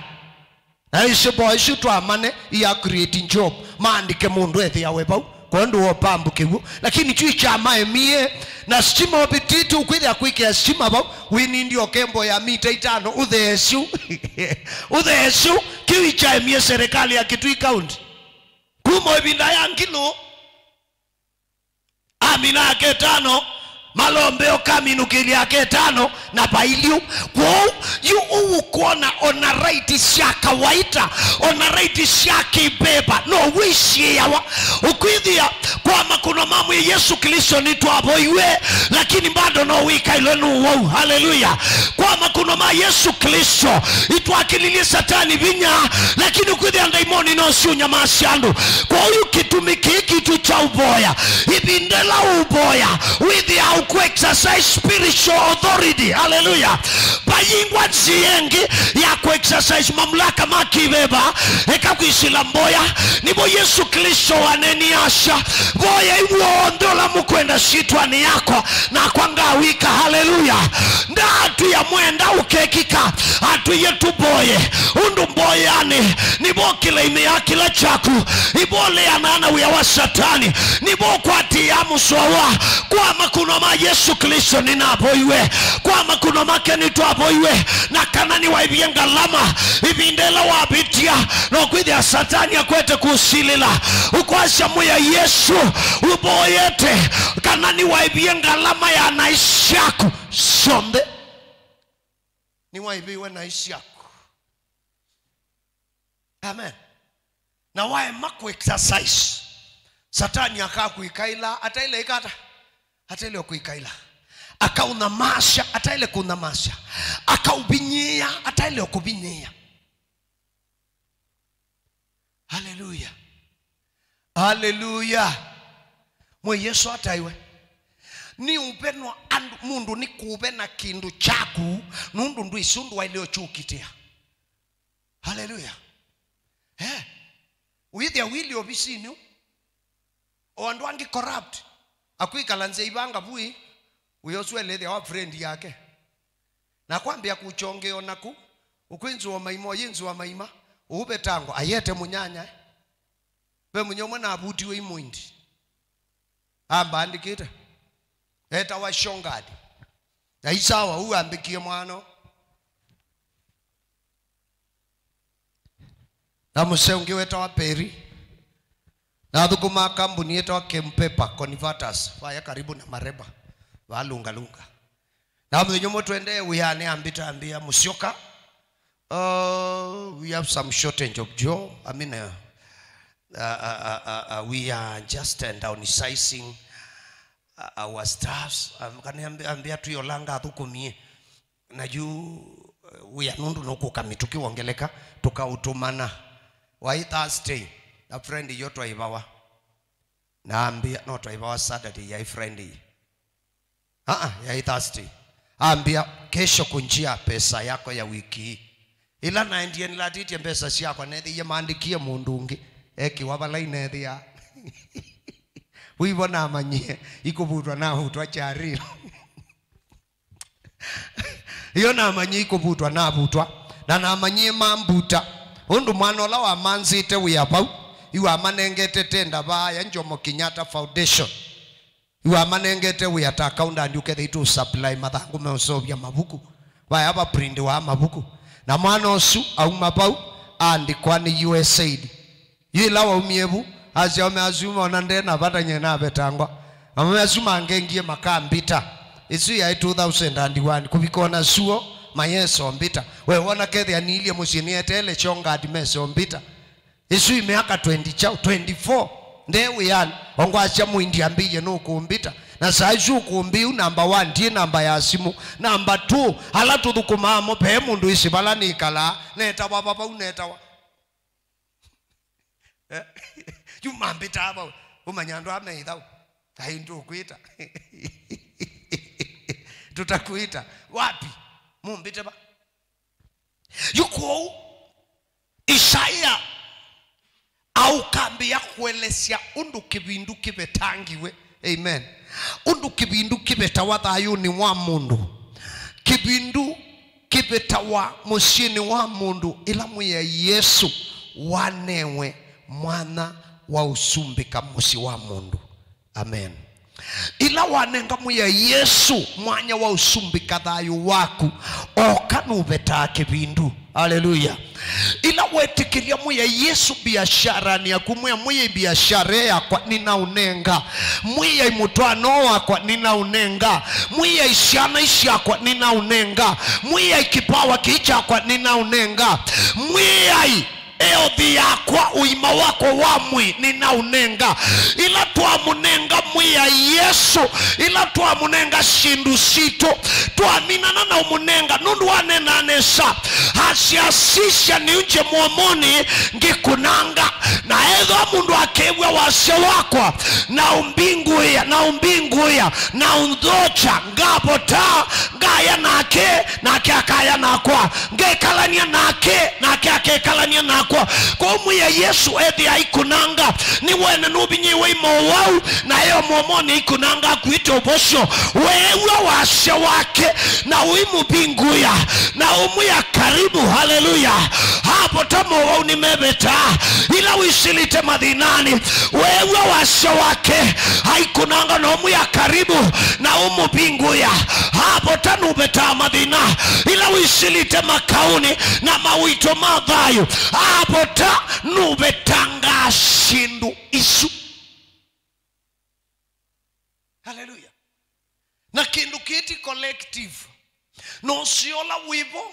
Na isu mboa isu twamane ia create job, maandĩke mũndũ ethĩawe vau, kwondũ wa pambu kĩw'ũ. Lakini kyu ikyamaemie, na stima ũvĩtĩte ũkwĩthĩa kwĩkĩa stima vau, wĩnindi oke mboa ya mita itano, ũtheesyu. Ũtheesyu, kyu ikyaemie serikali ya Kitui County. Kuma ĩvinda ya Ngilu, amina ake tano, malombe ũkaminũkĩlya ake tano na vailyũ. Kwoou, yu ũkwona ona right sya kawaita, ona right sya kĩveva, no wĩsiĩawa. Ũkwĩthĩa kwa makũno ma mwĩĩ Yesũ Klĩsto nĩtwavoiwe, lakini bado no wĩkaĩlwe nĩ ũwau. Haleluya! Kwa makũno ma Yesũ Klĩsto, itwakĩlilye Satani vinya, lakini ũkwĩthĩa ndaimoni no syũnyamasya andũ. Kwoou kĩtumi kĩĩ kitũ kya ũvoya, ĩvinda ĩla ũvoya, wĩthĩaa ũkũ exercise spiritual authority. Haleluya! Vayingwa nzĩa ĩngĩ ya kũ exercise mamlaka ma kĩveva, eka kwĩsĩla mboya. Nĩvo Yesũ Klĩsto waneenie asya, voyai w'onthe ũla mũkwenda syĩtwanĩ yakwa, nakwa ngawĩka. Haleluya! Ndaatwĩa mwenda ũkekĩka, atwĩie tũvoye, ũndũ mboyanĩ nĩvo kĩlaimĩaa kĩla kyaku, ivo ũleanaa na wĩa wa Satani, nĩvo ũkwatĩaa mũsoa. Kwa makũno ma Yesũ Klĩsto nĩnavoiwe, kwa makũno make nĩtwavoiwe, na kana nĩwaĩvie ngalama ĩvinda ĩla wavĩtia, no kwĩthĩa Satani akwete kũsilĩla, ũkwasya mwĩa Yesũ, ũvoyete, kana nĩwaĩvie ngalama ya naĩ syaku syonthe. Nĩwaĩvĩwe naĩ syaku. Amen. Na waema kũ exercise, Satani akakwĩkaĩla, ataĩle ĩka ata? Ataĩle kũĩkaĩla. Akaũnyamasya ataĩle kũnyamasya. Akaũvinyĩĩa ataĩle kũvinyĩĩa. Haleluya. Haleluya. Mwĩai Yesũ ataĩwe. Nĩ ũvenwa andũ, mũndũ nĩ kũvena kĩndũ kyaku, nũndũ ndwĩsĩ ũndũ waĩle ũkyũkitĩa. Haleluya. Eh. Wĩthĩa wili ovisinĩ, o andũ angĩ corrupt. Akwĩkala nzĩa ivanga vui, wĩ ũsu elethĩa wa friend yake. Na kwambĩa kũkyongea o naku, ũkwĩnzũa maima, ũyĩnzũa maima, ũũvetangwa, ayete mũnyanya, eh. Ve mũnyanya ũmwe navutiwe imoindi. Amba andĩkĩte. Etawa Shongadi. Na isawa, ũu ambĩkie mwano. Na mũsee ũngĩ wetawa Peri. Na athũkũmaa kambuni yetawa Kempepa Converters. Vaya karibu na Mareba. Valungalunga. Na mũthenya ũmwe twendee wĩanĩ ambĩta ambĩa, "Mũsyoka, uh, we have some shortage of job. I mean, uh, uh, uh, uh, uh, we are just, uh, downsizing, uh, our staffs." Um, kana ambĩa, ambĩa twĩolanga athũkũmie. Na yu, uh, wĩa nũndũ nũkũka mĩtũkĩ wongeleka, tũkaũtũmana. Waĩ Thursday, na Friday yo twaĩvawa. Na ambĩa, no twaĩvawa Saturday, yaĩ Friday. Aa, yaĩ Thursday. Ambĩa, "Kesho kujia pesa yako ya wiki hii." Ĩla naendie nĩlatĩtye mbesa syakwa, neethĩie maandĩkie mũndũ ũngĩ, ekĩwa vala ineethĩa. Wĩvo namanyie ikũvutwa navutwa charil. Ĩyo namanyie ikũvutwa navutwa, na namanyie mambuta. Ũndũ mwana ũla wamanzĩte wĩa vau, yu wamanengete tenda vaa ya Jomo Kenyatta Foundation. Yu wamanengete wĩa ta accountant ũkethĩitwe ũsupply mathangũ meũseũvya mavuku. Vaya va print wa mavuku. Na mwana ũsu auma vau, aandĩkwa nĩ U S A I D. Yu ĩla waumie vu, asya ome asu mona nde na vata nye navetangwa. Amwe asu mangengie makambita. Ĩsu yaĩ two thousand and one. Kũvika ona suo, mayesa ũmbita. We wona kethĩa niilye mũsyĩ nĩeteele Shongadi mesa ũmbita. Ĩsu ĩ myaka twenty chao, twenty-four. Nde wĩanĩ, ongwasya mũindi ambĩie nũkũmbita. Na saa isu ũkũmbi yu number one, ndiĩ namba ya simũ. Number two, ala tũthũkũmaa mo, ve mũndũ ĩsĩ vala nĩkalaa, netawa vavau, netawa. Eh? Yu mambĩtaa vau. Ũmanya andũ aa me ĩthaũ. Ai, ndũkwĩta. Tũtakwĩta. Wapi? Mũmbĩte va? Yu kwoou, Isaia aũkambĩĩa kũelesya ũndũ kĩvindu kĩvetangiwe. Amen. Ũndũ kĩvindu kĩvetawa thayũnĩ wa mũndũ. Kĩvindu kĩvetawa mũsyĩnĩ wa mũndũ ĩla Mwĩai Yesũ wanewe mwanya wa ũsumbĩka mũsyĩ wa mũndũ. Amen. Ĩla wanenga Mwĩai Yesũ mwanya wa ũsumbĩka thayũ waku, oka nũvetaa kĩvindu. Haleluya. Ĩla wetĩkĩlya Mwĩai Yesũ biasharanĩ yaku, mwĩa, "Mwĩai, biashara yakwa nĩnaũnenga. Mwĩai, mũtwaano wakwa nĩnaũnenga. Mwĩai, syana isyakwa nĩnaũnenga. Mwĩai, kĩpawa kĩĩ kyakwa nĩnaũnenga. Mwĩai, health yakwa, ũima wakwa wa mwĩĩ nĩnaũnenga." Ĩla twamũnenga Mwĩai Yesũ, ĩla twamũnenga syĩndũ sitũ, twaminana na ũmũnenga, nũndũ waneenaa nesa, asya, "Asisya, nĩũngye mũomonĩ ngĩkũnanga. Na ethĩwa mũndũ akew'a wasya wakwa, na ũmbingũĩa, na ũmbingũĩa, na ũnthokya, ngavota, ngaya nake, nake akaya nakwa, ngekalany'a nake, nake akekalany'a nakwa." Kwoou Mwĩai Yesũ ethĩa aikũnanga, nĩwene nũvinyĩĩwe ĩ mowau, na eo mũomonĩ aikũnanga akuĩte ũvosyo. Weew'a wasya wake, na ũimũvingũĩa, na ũmwĩa, "Karibu." Haleluya. Avota mowau nĩmevetaa. Ĩla wĩsilĩte mathĩnanĩ, weew'a wasya wake, aikũnanga na ũmwĩa, "Karibu," na ũmũvingũĩa. Avota nũvetaa mathĩna. Ĩla wĩsilĩte makaũnĩ na mawĩto ma thayũ, avota nũvetangaa syĩndũ isu. Haleluya. Na kĩndũ kĩĩ ti collective. No ũseo ũla wĩvo,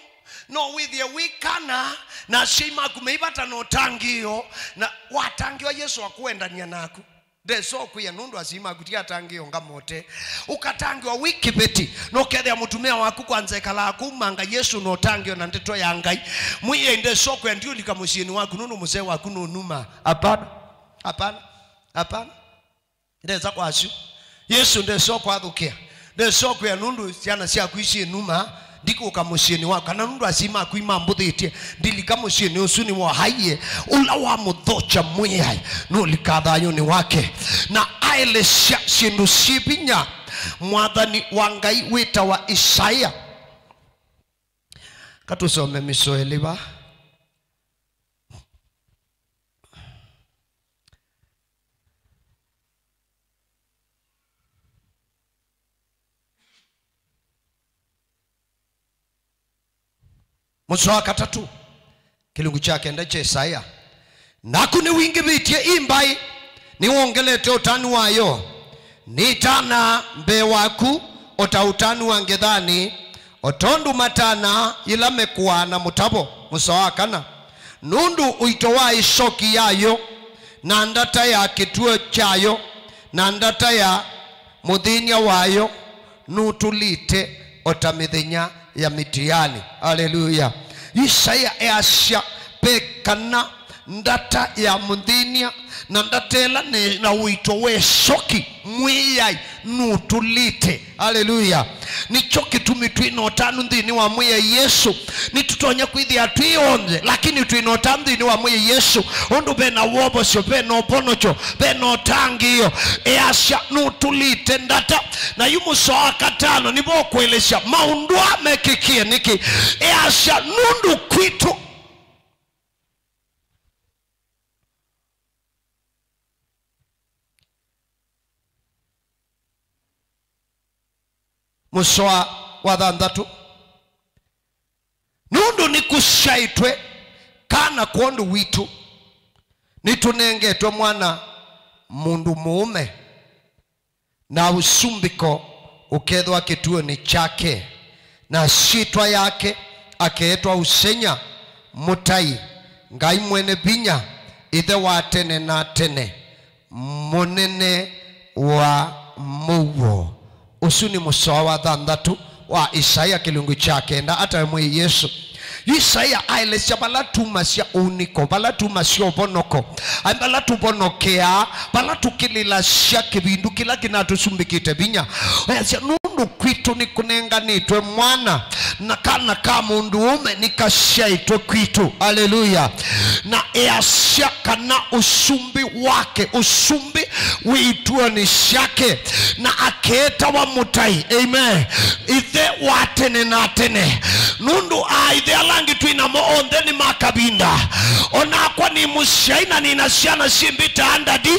no wĩthĩe wĩ kana, na asyai maku meivata na ũtangĩĩo, na watangĩwa Yesũ akũendany'a naku. Ndesa ũkwĩa nũndũ asyai maku ti atangĩĩo ngamote. Ũkatangĩwa wĩ kĩveti, na ũkethĩa mũtumĩa waku kwanza ekalaa kũu manga Yesũ na ũtangĩĩo na ndeto ya Ngai. Mwĩai ndesa ũkwĩa ndiũlika mũsyĩnĩ waku nũndũ mũsee waku nũnuma. Hapana. Hapana. Hapana. Ndesa kwasyo. Yesũ ndesa ũkwathũkĩa. Ndesa ũkwĩa nũndũ syana syaku isyĩnuma, ndikũka mũsyĩnĩ waku, kana nũndũ asyai maku imambũthĩtye, ndilika mũsyĩnĩ ũsu. Nĩwoaie ũla wamũthokya Mwĩai, nũlika thayũnĩ wake. Na aelesya syĩndũ syĩ vinya mwathani wa Ngai wĩtawa Isaia. Katũsome mĩsoa ĩlĩ va. Mũsoa wa katatũ, kĩlungu kya kenda kya Isaia. Naku nĩwingĩvĩtye i mbaĩ, nĩwongelete ũtanu wayo. Nĩtanaa mbee waku o ta ũtanu wa ngethanĩ, o tondũ matanaa yĩla mekũaa na mũtavo. Mũsoa wa kana. Nũndũ ũito wa ĩsoki yayo, na ndata ya kĩtuo kyayo, na ndata ya mũthĩny'a wayo nũtũlĩte o ta mĩthenya ya Mitiani. Aleluya. Isaia easya ve kana ndata ya mũthĩny'a na ndata ĩla nĩ na ũito wa ĩsoki Mwĩai nũtũlĩte. Aleluya. Nĩkyo kĩtumi twĩ na ũtanu nthĩnĩ wa Mwĩai Yesũ. Nĩtũtonya kwĩthĩa twĩ onthe, lakini twĩ na ũtanu nthĩnĩ wa Mwĩai Yesũ, ũndũ ve na wovosyo, ve na ũvonokyo, ve na ũtangĩĩo. Easya nũtũlĩte ndata. Na yu mũsoa wa katano nĩvo ũkũelesya maũndũ aa mekĩkie nĩkĩ. Easya nũndũ kwitũ. Mũsoa wa thanthatũ. Nũndũ nĩkũsyaĩtwe kana kwondũ witũ, nĩtũnengetwe mwana mũndũ mũũme, na ũsumbĩko ũkethwa kĩtuonĩ kyake, na syĩtwa yake akeetwa Ũsenya, Mũtai, Ngai Mwene Vinya, Ĩthe wa tene na tene, Mũnene wa mũuo. Ũsu nĩ mũsoa wa thanthatũ wa Isaia kĩlungu kya kenda, atawe Mwĩai Yesũ. Yu Isaia aelesya vala tumasya ũunĩko, vala tumasya ũvonoko, ai, vala tũvonokeaa, vala tũkĩlĩlasya kĩvindu kĩla kĩnatũsumbĩkĩte vinya. Ayasya, nũndũ kwitũ nĩkũnenganĩtwe mwana, na kana ka mũndũũme nĩkasyaĩtwe kwitũ. Aleluya. Na easya kana ũsumbĩ wake, ũsumbĩ wĩ ituonĩ syake, na akeetawa Mũtai. Amen. Ĩthe wa tene na tene. Nũndũ aaĩthe ala angĩ twĩ namo onthe nĩ ma kavinda. O nakwa nĩ mũsyai na nĩ na syana syĩmbĩtaa ndadi,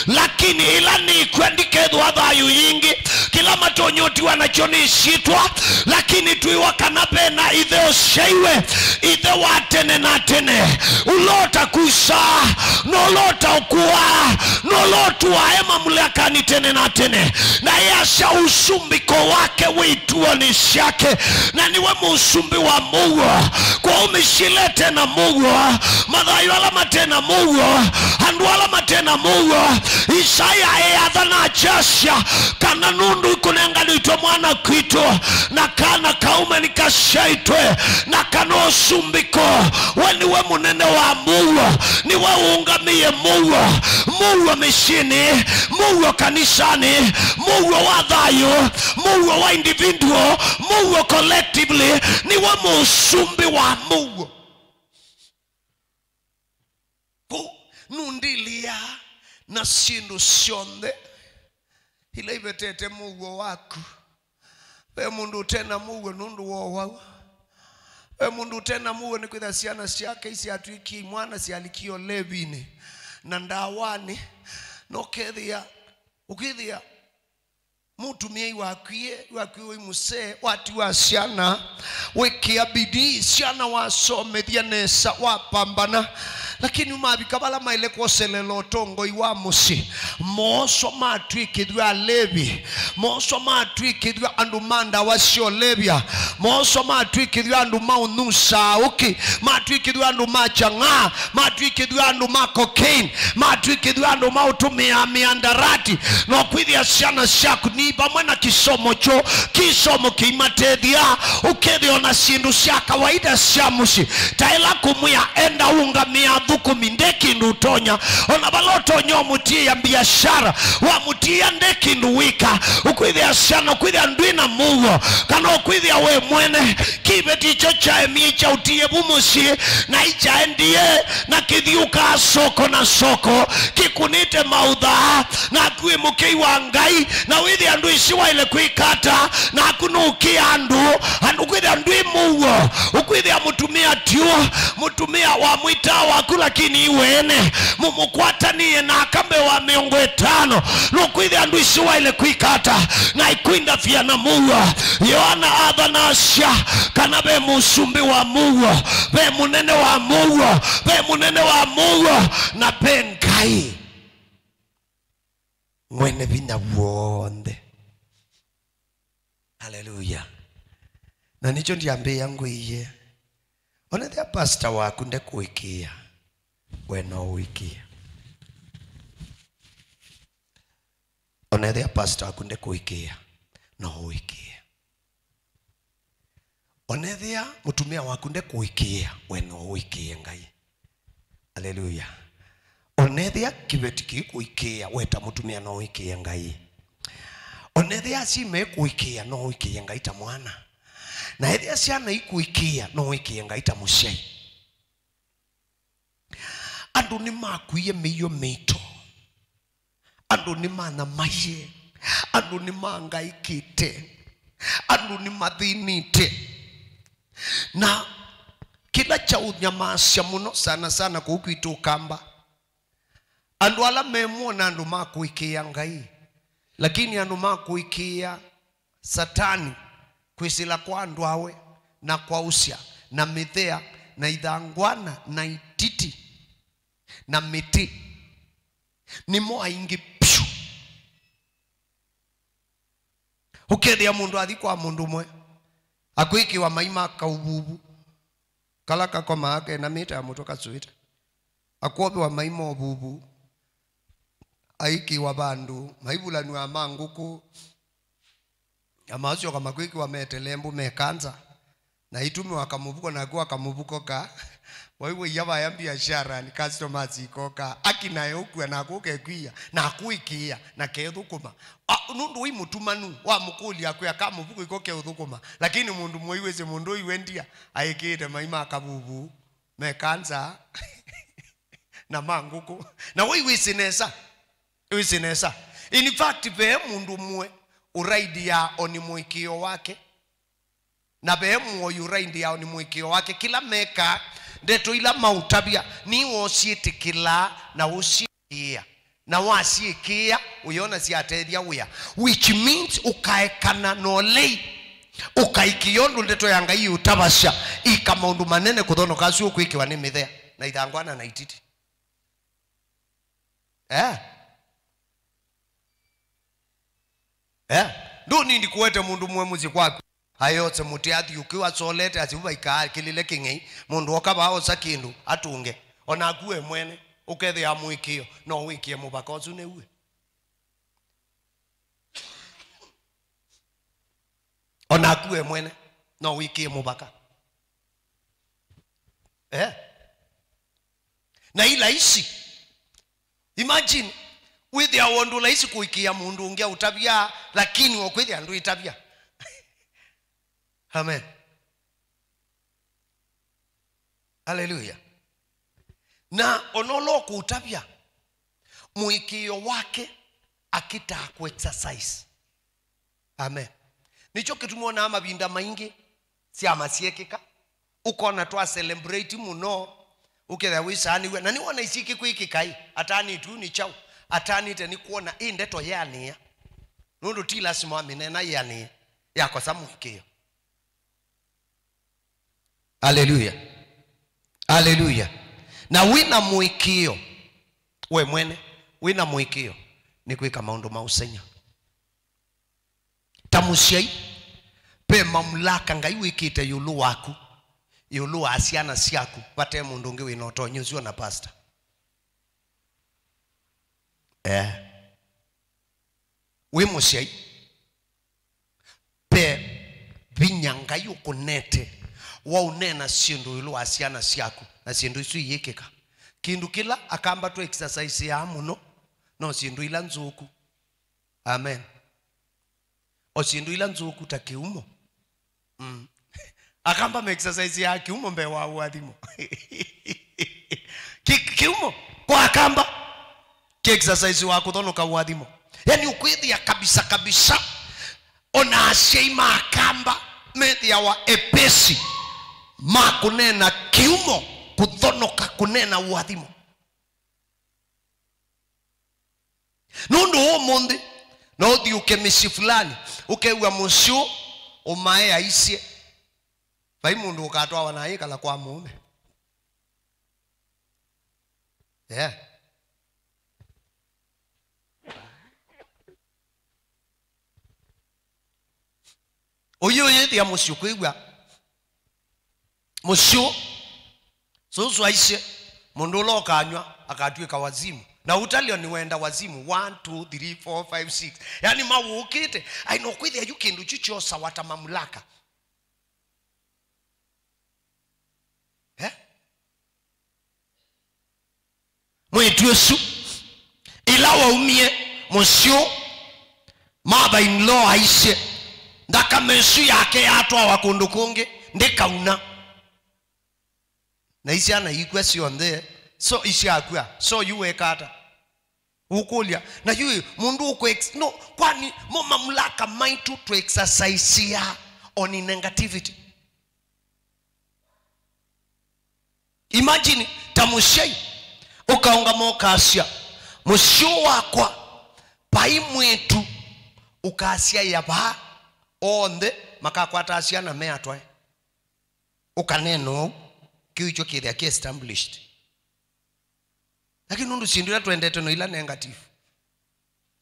lakini ĩla nĩkw'a ndikethwa thayũ yĩngĩ. Kĩla matonya ũtiwa nakyo nĩ syĩtwa, lakini twĩwa kana ve na ĩthe ũsyaiwe, ĩthe wa tene na tene, ũla ũtakusaa, na ũla ũtaũkũaa, na ũla ũtũaa e mamulakani tene na tene. Na easya ũsumbĩko wake wĩ ituonĩ syake, na nĩwe mũsumbĩ wa mũuo. Kwoou mĩsyĩ ĩla ĩte na mũuo, mathayũ ala mate na mũuo, andũ ala mate na mũuo, Isaia eatha na akyasya kana nũndũ ikũnenganĩtwe mwana kwitũ, na kana kaume nĩkasyaĩtwe, na kana ũsumbĩko, we nĩwe mũnene wa mũuo, nĩwe ũũngamĩe mũuo, mũuo mĩsyĩnĩ, mũuo kanisanĩ, mũuo wa thayũ, mũuo wa individual, mũuo collectively, nĩwe mũsumbĩ wa mũuo. Kũu nũndĩlĩaa na syĩndũ syonthe ila ivetete mũuo waku. Ve mũndũ ũte na mũuo nũndũ wa ũwau. Ve mũndũ ũte na mũuo nĩkwĩthĩa syana syake isyatw'ĩkie imwana syalikie ũlevinĩ na ndawanĩ. Na ũkethĩa, ũkethĩa mũtumĩa wakwie, wakwie wĩ mũsee, watiwa syana, wĩkĩa bidii, syana wasomethya nesa, wapambana, Lakini mavika vala maĩle kwoselela ũtongoi wa mũsyĩ, mooswa matw'ĩkĩthw'a alevi, mooswa matw'ĩkĩthw'a andũ ma ndawa sya ũlevya, mooswa matw'ĩkĩthw'a andũ ma ũnyusaa ũkĩ, matw'ĩkĩthw'a andũ ma chang'aa, matw'ĩkĩthw'a andũ ma cocaine, matw'ĩkĩthw'a andũ ma ũtũmĩaa mĩandarati. No kwĩthĩa syana syaku ni vamwe na kĩsomo kyoo, kĩsomo kĩimatethya, ũkethĩa ona syĩndũ sya kawaida sya mũsyĩ, ta ĩla kũmwĩa, "Enda ũngamĩa athũkũmi," nde kĩndũ ũtonya. Ona vala ũtonya ũmũtiĩa mbiasyara, wamũtiĩa nde kĩndũ wĩka. Ũkwĩthĩa syana, ũkwĩthĩa ndwĩ na mũuo, kana ũkwĩthĩa we mwene kĩveti kyo kyaemie kyaũtiie vu mũsyĩ, na ikyaendie na kĩthiũkaa soko na soko, kĩkũnĩte maũthaa, naku wĩ mũkei wa Ngai, na wĩthĩa ndwĩsĩ waĩle kwĩka ata, naku nũkĩa andũ, andũ kwĩthĩa ndwĩ mũuo, ũkwĩthĩa mũtumĩa tiũ, mũtumĩa wa mwĩtaa waku, lakini iwe ene, mũmũkwatanĩe na aka mbee wa mĩongo ĩtano, nũkwĩthĩa ndwĩsĩ waĩle kwĩka ata, na ikwindavya na mũuo. Yoana athanasya kana ve mũsumbĩ wa mũuo, ve mũnene wa mũuo, ve mũnene wa mũuo, na ve Ngai mwene vinya w'onthe. Haleluya. Na nĩkyo ndyambĩĩa ngwĩie, onethĩa pastor waku ndekũĩkĩĩa, we no ũĩkĩĩa. Onethĩa pastor waku ndekũĩkĩĩa, no ũĩkĩĩa. Onethĩa mũtumĩa waku ndekũĩkĩĩa, we no ũĩkĩĩe Ngai. Aleluya. Onethĩa kĩveti kĩikũĩkĩĩa, we ta mũtumĩa no ũĩkĩĩe Ngai. Onethĩa asyai mekũĩkĩĩa, no ũĩkĩĩe Ngai ta mwana. Na ethĩa syana ikũĩkĩĩa, no ũĩkĩĩe Ngai ta mũsyai. Andũ nĩmakuie mĩio mĩito. Andũ nĩmanyamaie. Andũ nĩmangaĩkĩte. Andũ nĩmathĩnĩte. Na kĩla kyaũnyamaasya mũno sana sana kũu kwitũ Ũkamba, andũ ala memwona andũ ma kũĩkĩĩa Ngai, lakini andũ ma kũĩkĩĩa Satani, kwĩsĩla kwa andũ awe, na kwaũsya, na mĩthea, na ithangwana, na ititi, na mĩtĩ, nĩmo aingĩ vyũ. Ũkethĩa mũndũ athi kwa mũndũ ũmwe, akwĩkĩwa mai ma kaũvuvu kala kakomaa kenamĩte na mũtwe kasũĩte, akwovĩwa mai ma ũvuvu, aikĩwa vandũ, maivulanw'a ma ngũkũ, na masyoka makwĩkĩwa metelembu me kanza, na itũmĩwa kamũvuko, naku akamũvuko ka waiw'ĩa vaya mbiasyara, ni customers ikoka, akinae ũkua, naku ũkekwia, naku ũikĩĩa, na kethũkũma. A, nũndũ wĩ mũtumanu, wamũkũlya akwĩa kamũvuko iko keũthũkũma, lakini mũndũ mũĩ wĩsĩ mũndũ ũyu wendia aĩkĩĩte mai ma kavuvu me kanza na ma ngũkũ. Na wĩ wĩsĩ nesa, wĩsĩ nesa. In fact, ve mũndũ ũmwe ũraidiaa o nĩ mũĩkĩĩo wake, na ve mũoi ũraindiao nĩ mũĩkĩĩo wake. Kĩla mekaa, ndeto ila maũtavya, nĩwe ũsyĩtĩkĩlaa na ũsyĩkĩĩa. Na wasyĩkĩĩa, ũyona syatethya wĩa. Which means ũkaekana na ũlei, ũkaĩkĩĩa ũndũ ndeto ya Ngai ĩũtavasya, ika maũndũ manene kũthonoka asu ũkwĩkĩwa nĩ mĩthea, na ithangwana, na ititi. Eh? Eh? Ndũnindi kũete mũndũ mũe mũsyĩ kwaku. Ayose mũtĩ athi ũkĩu asolete asivu vaikaa kĩlĩle kĩng'ei. Mũndũ oka vaa osa kĩndũ, atũnge. Onaku we mwene, ũkethĩa mũĩkĩĩo, no wĩkĩe mũvaka ũsu nĩw'e. Onaku we mwene, no wĩkĩe mũvaka. Eh? Na i laisi. Imagine, wĩthĩawa ũndũ laisi kũĩkĩĩa mũndũ ũngĩ aũtavya, lakini ũkwĩthĩa ndwĩtavya. Amen. Haleluya. Na ona ũla ũkũũtavya, mũĩkĩĩo wake akĩtaa kũ exercise. Amen. Nĩkyo kĩtumi wonaa mavinda maingĩ syama syekĩka, ũkona twa celebrate mũno, ũkethĩa wĩsaanĩw'a. Na nĩwona isikĩkwĩkĩka ĩ, atanĩtwe nĩ kyaũ? Atanĩte nĩ kwona ĩ ndeto yeanĩa. Nũndũ ti lasima wamĩneena yeanĩe, yakosa mũĩkĩĩo. Aleluya. Aleluya. Na wĩ na mũĩkĩĩo, we mwene, wĩ na mũĩkĩĩo nĩ kwĩka maũndũ ma ũseng'ya. Ta mũsyai, ve mamlaka Ngai wĩkĩte ĩũlũ waku, ĩũlũ wa syana syaku, vate mũndũ ũngĩ wĩ na ũtonyi ũsu o na pastor. Eh. Wĩ mũsyai, ve vinya Ngai ũkũnete wa ũneena syĩndũ ĩũlũ wa syana syaku, na syĩndũ isu iyĩkĩka. Kĩndũ kĩla Akamba tũ exercise aa mũno no syĩndũ ila nzũku. Amen. O syĩndũ ila nzũku ta kĩumo. Mm. Akamba me exercise ya kĩumo mbee wa ũathimo. Ki-, kĩumo kwa Akamba ki exercise wa kũthonoka ũathimo. Yani ũkwĩthĩa kabisa kabisa, ona asyai ma Akamba methĩawa epesi ma kũneena kĩumo, kũthonoka kũneena ũathimo. Nũndũ ũmũnthĩ no ũthiũke mĩsyĩ fulani, ũkew'a mũsyĩ ũũ ũmae aisye, vai mũndũ ũkatwawa na ayĩkala kwa mũũme. Yeah. Ũyũ ũyĩthĩa mũsyĩ kwĩw'a. Mũsyĩ ũũ, sũsũ aisye, mũndũ ũla ũkanyw'a akatw'ĩka wazimu. Na ũtalio nĩ wenda wazimu, one, two, three, four, five, six. Yani mawũkĩte, aina ũkwĩthĩa yu kĩndũ kyu kyosawa ta mamulaka. Eh? Mwĩĩtu ũsu, ĩla waumie mũsyĩ ũũ, mother-in-law aisye, nthakame ĩsu yake yatwawa kũndũ kũngĩ, ndĩkauna. Na isyana ikw'a syonthe, so isyakw'a, so yu weka ata? Ũkũlya, na yu mũndũ ũkũ ex-, no, kwani mo mamulaka maitũ tũ exercise-aa on negativity? Imagine, ta mũsyai, ũkaũngama ũkasya, mũsyĩ ũũ wakwa, vai mwĩĩtu ũkasyaĩa vaa, onthe makakwataa syana me atwae. Ũkaneena ũu, kĩu ikyo kĩthĩa kĩ established. Lakini nũndũ syĩndũ ila twendete no ila negative.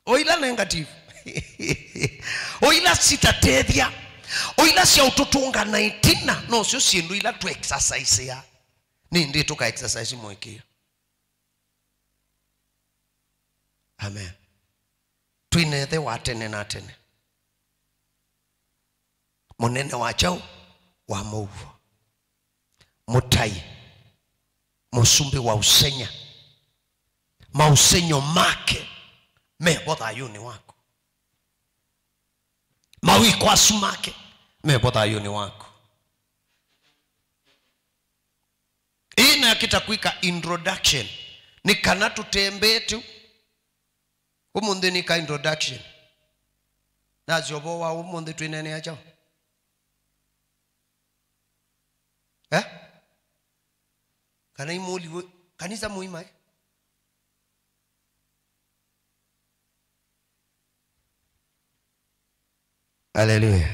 O ila negative. O ila sitatethya. O ila sya ũtũtũnga na ĩtina, no syo syĩndũ ila tũ exercise-aa. Nĩndĩ tũka exercise mũĩkĩĩo. Amen. Twĩ na Ĩthe wa tene na tene. Mũnene wa kyaũ? Wa mũuo. Mũtai. Mũsumbĩ wa ũseng'ya. Maũseng'yo make me vo thayũnĩ waku. Mawĩko asu make me vo thayũnĩ waku. Ĩĩ nakĩta kwĩka introduction nĩ kana tũtembee tũ. Ũmũnthĩ nĩ ka introduction. Nasyovoa ũmũnthĩ twĩneenea kyaũ? Eh? Kana imũliwe kanisa mũima, eh? Haleluya.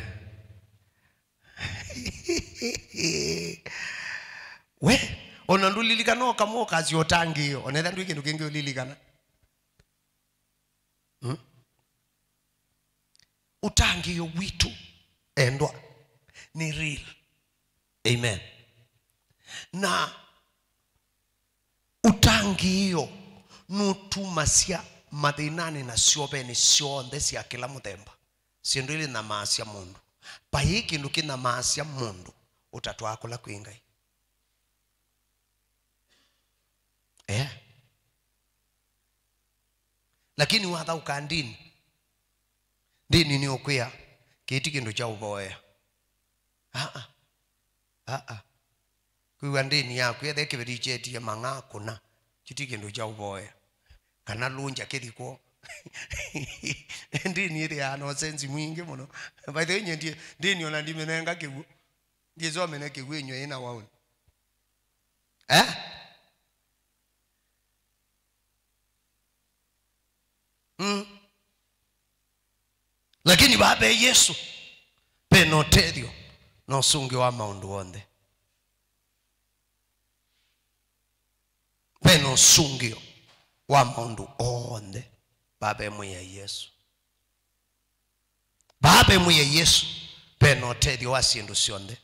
We, ona ndũlilikana ũkamwa ũkasya ũtangĩĩo, ona ethĩwa ndwĩ kĩndũ kĩngĩ ũlilikana. Hmm? Ũtangĩĩo witũ, endwa, nĩ real. Amen. Na ũtangĩĩo nũtumasya mathĩnanĩ na syovenĩ syonthe sya kĩla mũthemba. Syĩndũ ilĩ nthamaasya mũndũ. Vai kĩndũ kĩnthamaasya mũndũ ũtatwaa kũla kwĩ Ngai. Eh. Lakini wathaũka ndĩni, ndĩni nĩũkwĩa, kĩĩ ti kĩndũ kya ũvoea. Aa. Aa. Kwĩw'a ndĩni yaku, ethe kĩveti kyetie mang'aa kũna, kĩu ti kĩndũ kya ũvoea. Kana lũngya kĩthi kwoo. Ndĩni ĩthĩaa na ũsenzi mwingĩ mũno. By the way, nyie ndĩ-, ndĩni ona ndimĩnenga kĩw'ũ. Ndiĩsĩ ũmene kĩw'ũ ĩnywe ĩna waũni. Eh? Mm. Lakini vaa ve Yesũ, ve na ũtethyo na ũsũngĩo wa maũndũ onthe. ena ũsũngĩo wa maũndũ onthe. Vaa ve Mwĩai Yesũ. Vaa ve Mwĩai Yesũ, ve na ũtethyo wa syĩndũ syonthe.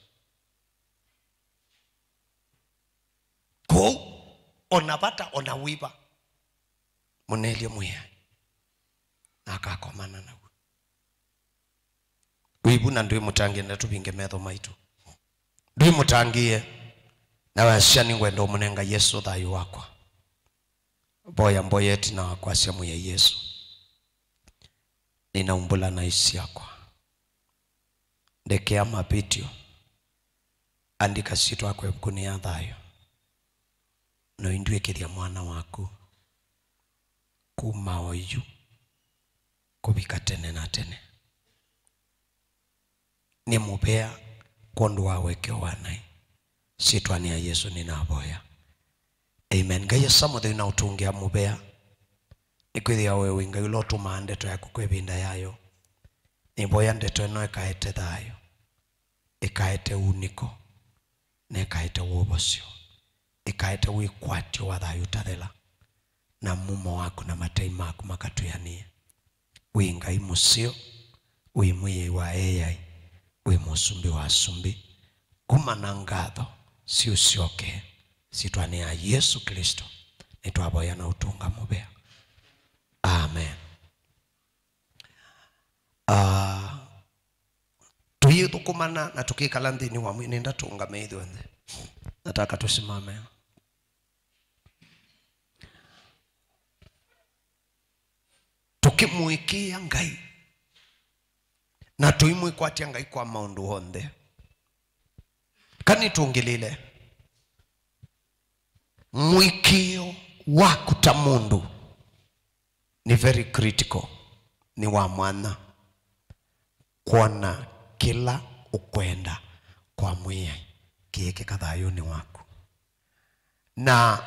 Kwoou, ona vata, ona wĩva, mũnelye Mwĩai, na akakomana naw'o. Wĩvu na ndwĩmũtangĩe, na tũvinge metho maitũ. Ndwĩmũtangĩe, na wasya, "Nĩngwenda ũmũnenga Yesũ thayũ wakwa." Voya mboya ĩtina wa kwasya, "Mwĩai Yesũ, nĩnaumbũla naĩ syakwa. Ndekea mavĩtyo. Andĩka syĩtwa yakwa ĩvukunĩ ya thayũ, na ũindw'ĩkĩthya mwana waku kuma oyu kũvika tene na tene." Nĩ mũvea kwondũ wa ũekeo wa naĩ. Syĩtwanĩ ya Yesũ nĩnavoya. Amen. Ngai Asa mũtheu na ũtũngĩa mũvea. Nĩkwĩthĩa we wĩ Ngai ũla ũtũmaa ndeto yaku kwa ĩvinda yayo. Nĩvoya ndeto ĩno ĩkaete thayũ, ĩkaete unĩko, na ĩkaete wovosyo, ĩkaete wĩkwatyo wa thayũ ũtathela, na mumo waku na matai maku makatwĩanĩe. Wĩ Ngai mũseo, wĩ Mwĩai wa eai, wĩ Mũsumbĩ wa asumbĩ. Kuma na ngatho siũsyoke, syĩtwanĩ ya Yesũ Klĩsto nĩtwavoya na ũtũnga mũvea. Amen. Ah, tũyĩthũkũmana na tũkĩkala nthĩnĩ wa mwĩĩ, nĩndatũngame ithyonthe. Nataka tũsimame. Tũkĩmũĩkĩĩa Ngai na tũimwĩkwatya Ngai kwa maũndũ onthe. Kanĩtũngĩlĩle. Mũĩkĩĩo waku ta mũndũ nĩ very critical, nĩ wa mwanya kwona kĩla ũkwenda kwa Mwĩai kĩĩkĩka thayũnĩ waku. Na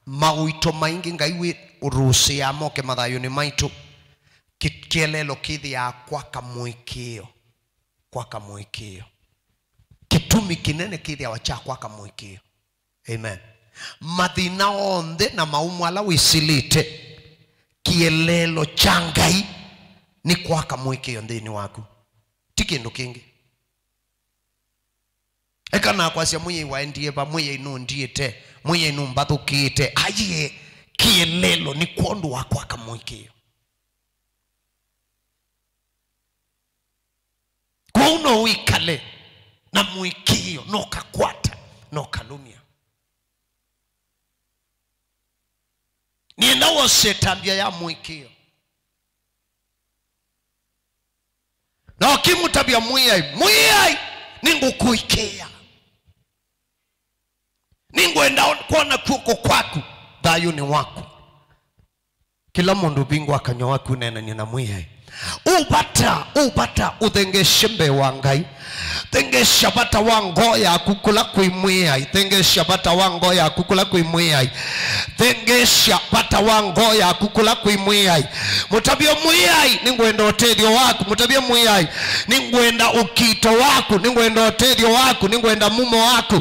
mauito maingĩ Ngai wĩ ũrũsĩaa moke mathayũnĩ maitũ, kĩ-, kĩeleelo kĩthĩaa kwaka mũĩkĩĩo, kwaka mũĩkĩĩo. Kĩtumi kĩnene kĩthĩawa kya kwaka mũĩkĩĩo. Amen. Mathĩna onthe na maũmũ ala wĩsĩlĩte, kĩeleelo kya Ngai nĩ kwaka mũĩkĩĩo nthĩnĩ waku. Ti kĩndũ kĩngĩ. Eka nakwasya, "Mwĩai waendie va? Mwĩai nũndiĩte? Mwĩai nũmbathũkĩĩte?" Aiee, kĩeleelo nĩ kwondũ wa kwaka mũĩkĩĩo. Kwoou no wĩkale na mũĩkĩĩo, no kakwata, no kalũmya. Nĩenda wose ĩtambya ya mũĩkĩĩo. Na ũkĩmũtavya Mwĩai, "Mwĩai, nĩngũkũĩkĩĩa. Nĩngwenda kwona kw'oko kwaku thayũnĩ waku." Kĩla mũndũ vingũa kanyw'a waku ũneenany'e na Mwĩai. Ũvata, ũvata ũthengesye mbee wa Ngai. Thengesya vata wa ngoo yaku kũla kwĩ Mwĩai. Thengesya vata wa ngoo yaku kũla kwĩ Mwĩai. Thengesya vata wa ngoo yaku kũla kwĩ Mwĩai. Mũtavye Mwĩai, "Nĩngwenda ũtethyo waku." Mũtavye Mwĩai, "Nĩngwenda ũkito waku, nĩngwenda ũtethyo waku, nĩngwenda mumo waku,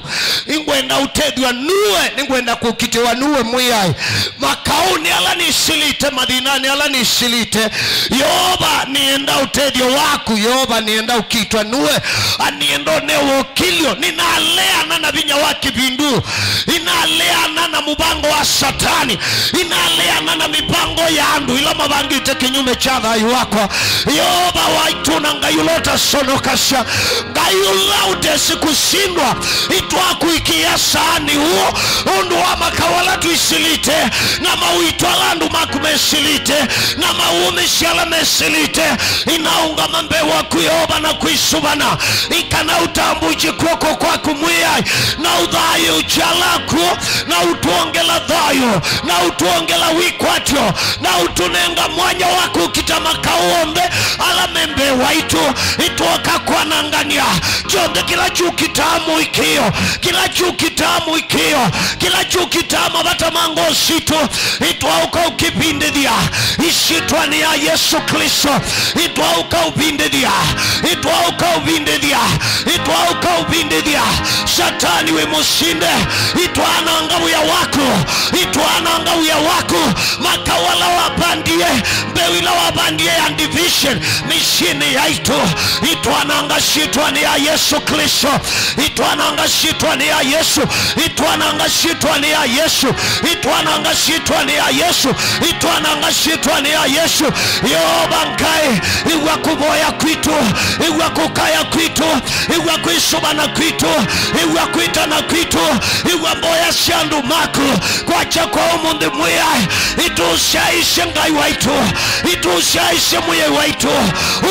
nĩngwenda ũtethw'a nuwe, nĩngwenda kũkitĩwa nuwe Mwĩai. Makaũnĩ ala nĩsilĩte, mathĩnanĩ ala nĩsilĩte, Yeova, nĩenda ũtethyo waku, Yeova, nĩenda ũkitwa nuwe, na nĩenda ũnewe ũkilyo. Nĩnaleana na vinya wa kĩvindu, nĩnaleana na mũvango wa Satani, nĩnaleana na mĩvango ya andũ ĩla mavangĩte kĩnyume kya thayũ wakwa." Yeova waitũ na Ngai ũla ũtasonokasya, Ngai ũla ũtesĩ kũsindwa, nĩtwakũĩkĩĩa saanĩ ũũ ũndũ wa makaũ ala twĩsĩlĩte, na mauito ala andũ maku mesĩlĩte, na maũmĩsya ala mesĩlĩte. Nĩnaũngama mbee waku, Yeova, na kwĩsũvana, nĩ kana ũtambũkye kw'oko kwaku Mwĩai, na ũthayũũkye ala akw'ũ, na ũtwongela thayũ, na ũtwongela wĩkwatyo, na ũtũnenga mwanya wa kũkita makaũ onthe ala me mbee waitũ. Nĩtwoka kwanangany'a kyonthe kĩla kyũkitaa mũĩkĩĩo, kĩla kyũkitaa mũĩkĩĩo, kĩla kyũkitaa mavata ma ngoo sitũ. Nĩtwaũka ũkĩvindĩthya ĩsyĩtwanĩ ya Yesũ Klĩsto. Nĩtwaũka ũvindĩthya, nĩtwaũka ũvindĩthya, nĩtwaũka ũvindĩthya. Satani wĩ mũsinde, nĩtwananga wĩa waku, itwananga wia waku, maka wala wavandie, mbeu ila wavandie ya division mĩsyĩnĩ yaitũ, itwananga syĩtwanĩ ya Yesũ Klĩsto, itwananga syĩtwanĩ ya Yesũ, itwananga syĩtwanĩ ya Yesũ, itwananga syĩtwanĩ ya Yesũ, itwananga syĩtwanĩ ya Yesũ. Yeova Ngai, ĩw'a kũvoya kwitũ, ĩw'a kũkaya kwitũ, ĩw'a kwĩsũvana kwitũ, ĩw'a kwĩtana kwitũ, ĩw'a mboya sya andũ maku. Kwakya kwa ũmũnthĩ Mwĩai, itũsyaĩĩsye Ngai waitũ, itũsyaĩĩsye Mwĩai waitũ,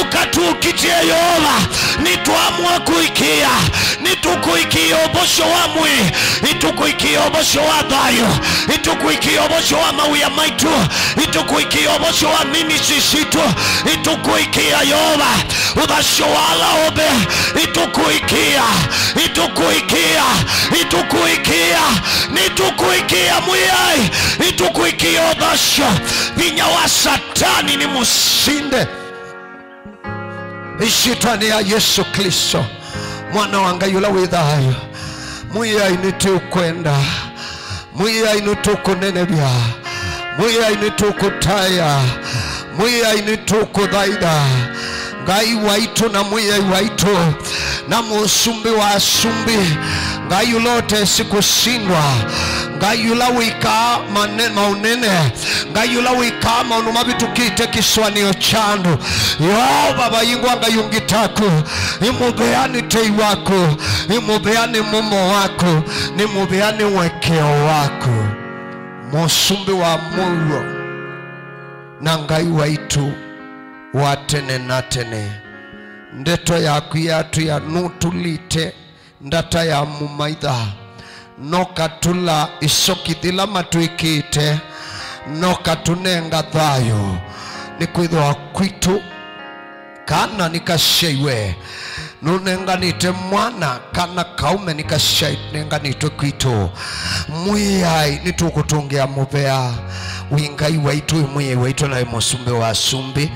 ũkatũkitĩe Yeova. Nĩtwaamua kũĩkĩĩa, nĩtũkũĩkĩĩa ũvosyo wa mwĩĩ, itũkũĩkĩĩa ũvosyo wa thayũ, itũkũĩkĩĩa ũvosyo wa mawĩa maitũ, itũkũĩkĩĩa ũvosyo wa ministry sitũ, itũkũĩkĩĩa Yeova. Ũthasyo wa ala ope, itũkũĩkĩĩa, itũkũĩkĩĩa, itũkũĩkĩĩa, nĩtũkũĩkĩĩa Mwĩai, itũkũĩkĩĩa ũthasyo. Vinya wa Satani nĩ mũsinde. Ĩsyĩtwanĩ ya Yesũ Klĩsto, Mwana wa Ngai ũla wĩ thayũ, Mwĩai nĩtũkwenda. Mwĩai nĩtũkũnenevya, Mwĩai nĩtũkũtaĩa, Mwĩai nĩtũkũthaitha. Ngai waitũ na Mwĩai waitũ, na Mũsumbĩ wa asumbĩ, Ngai ũla ũtesĩ kũsindwa, Ngai ũla wĩkaa mane-, maũnene, Ngai ũla wĩkaa maũndũ mavĩtũkĩte kĩsũanĩo kya andũ. Yeova, vaingwa Ngai ũngĩ taku. Nĩ mũvea nĩ tei waku, nĩ mũvea nĩ mũmo waku, nĩ mũvea nĩ ũekeo waku, Mũsumbĩ wa mũuo na Ngai waitũ wa tene na tene. Ndeto yaku yatwĩa nũtũlĩte ndata ya mũmaitha, nokatũla ĩsoki yĩla matwĩkĩte, nokatũnenga thayũ, nĩkwĩthĩwa kwitũ kana nĩkasyaiwe, nũnenganĩte mwana, kana kaũme nĩkasyai-, nenganĩtwe kwitũ. Mwĩai, nĩtũkũtũngĩa mũvea. Wĩ Ngai waitũ, wĩ Mwĩai waitũ, na wĩ Mũsumbĩ wa asumbĩ.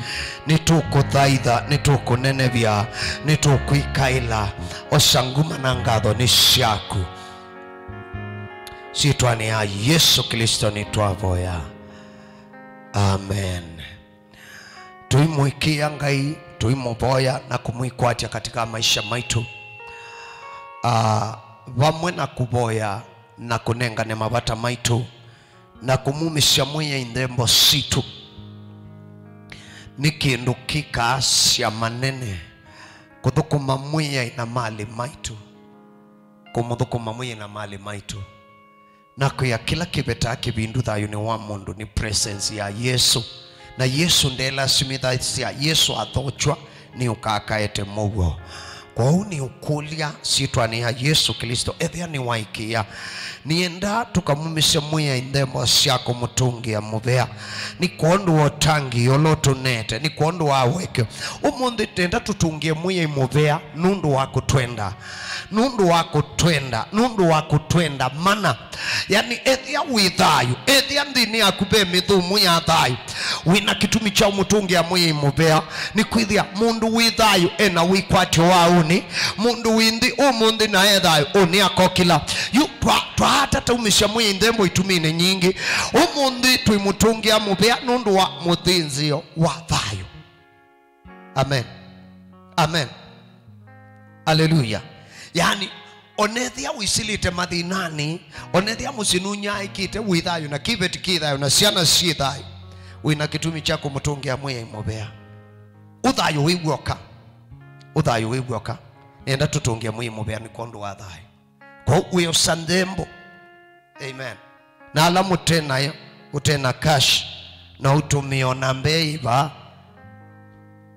Nĩtũkũthaitha, nĩtũkũnenevya, nĩtũkwĩkaĩla. Osa nguma na ngatho nĩ syaku. Syĩtwanĩ ya Yesũ Klĩsto nĩtwavoya. Amen. Tũimũĩkĩĩa Ngai, tũimũvoya na kũmwĩkwatya katika maisha maitũ. Ah, vamwe na kũvoya na kũnengane mavata maitũ na kũmumĩsya Mwĩai nthembo sitũ. Nĩ kĩndũ kĩkaasya manene kũthũkũma Mwĩai na malĩ maitũ, kũmũthũkũma Mwĩai na malĩ maitũ. Na kwĩa kĩla kĩvetaa kĩvindu thayũnĩ wa mũndũ nĩ presence ya Yesũ. Na Yesũ ndelasimĩthasya, Yesũ athokywa nĩ ũkakaete mũuo. Kwoou nĩ ũkũlya syĩtwanĩ ya Yesũ Klĩsto, ethĩa nĩwaĩkĩĩa. Nĩenda tũkamumĩsya Mwĩai nthembo sya kũmũtũngĩa mũvea nĩ kwondũ wa ũtangĩĩo ũla ũtũnete, nĩ kwondũ wa ũekeo. Ũmũnthĩ nĩenda tũtũngĩe Mwĩai mũvea nũndũ wa kũtwenda, nũndũ wa kũtwenda, nũndũ wa kũtwenda mana. Yani, ethĩa wĩ thayũ, ethĩa nthĩnĩ yaku ve mĩthũmũ ya thayũ, wĩ na kĩtumi kya ũmũtũngĩa Mwĩai mũvea. Nĩkwĩthĩa mũndũ wĩ thayũ e na wĩkwatyo wa ũnĩ, mũndũ wĩ nthĩ ũmũnthĩ na e thayũ ũnĩ akokĩla. Yu twa-, twaatata umĩsya Mwĩai nthembo ituminĩ nyingĩ. Ũmũnthĩ twĩmũtũngĩa mũvea nũndũ wa mũthĩnzĩo wa thayũ. Amen. Amen. Aleluya. Yani, onethĩa wĩsilĩte mathĩnanĩ, onethĩa mũsyĩ nũnyaĩĩkĩte, wĩ thayũ na kĩveti kĩ thayũ na syana syĩ thayũ, wĩ na kĩtumi kya kũmũtũngĩa Mwĩai mũvea. Ũthayũ wĩ w'oka. Ũthayũ wĩ w'oka. Nĩenda tũtũngĩe Mwĩai mũvea nĩ kwondũ wa thayũ. Kwoou wĩosa nthembo. Amen. Na ala mũte nayo, ũte na cash, no ũtũmĩe o namba ĩĩ vaa.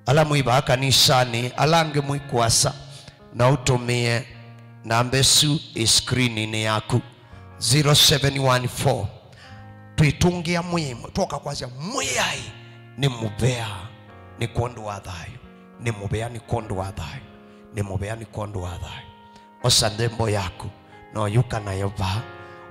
Ala mwĩ vaa kanisanĩ, ala angĩ mwĩ kũasa, no ũtũmĩe namba ĩsu ĩ screeninĩ yaku. Zero seven one four. Twĩtũngĩa Mwĩai, twoka kwasya, Mwĩai nĩ mũvea nĩ kwondũ wa thayũ. Nĩ mũvea nĩ kwondũ wa thayũ. Nĩ mũvea nĩ kwondũ wa thayũ. Osa nthembo yaku, na ũyũka nayo vaa,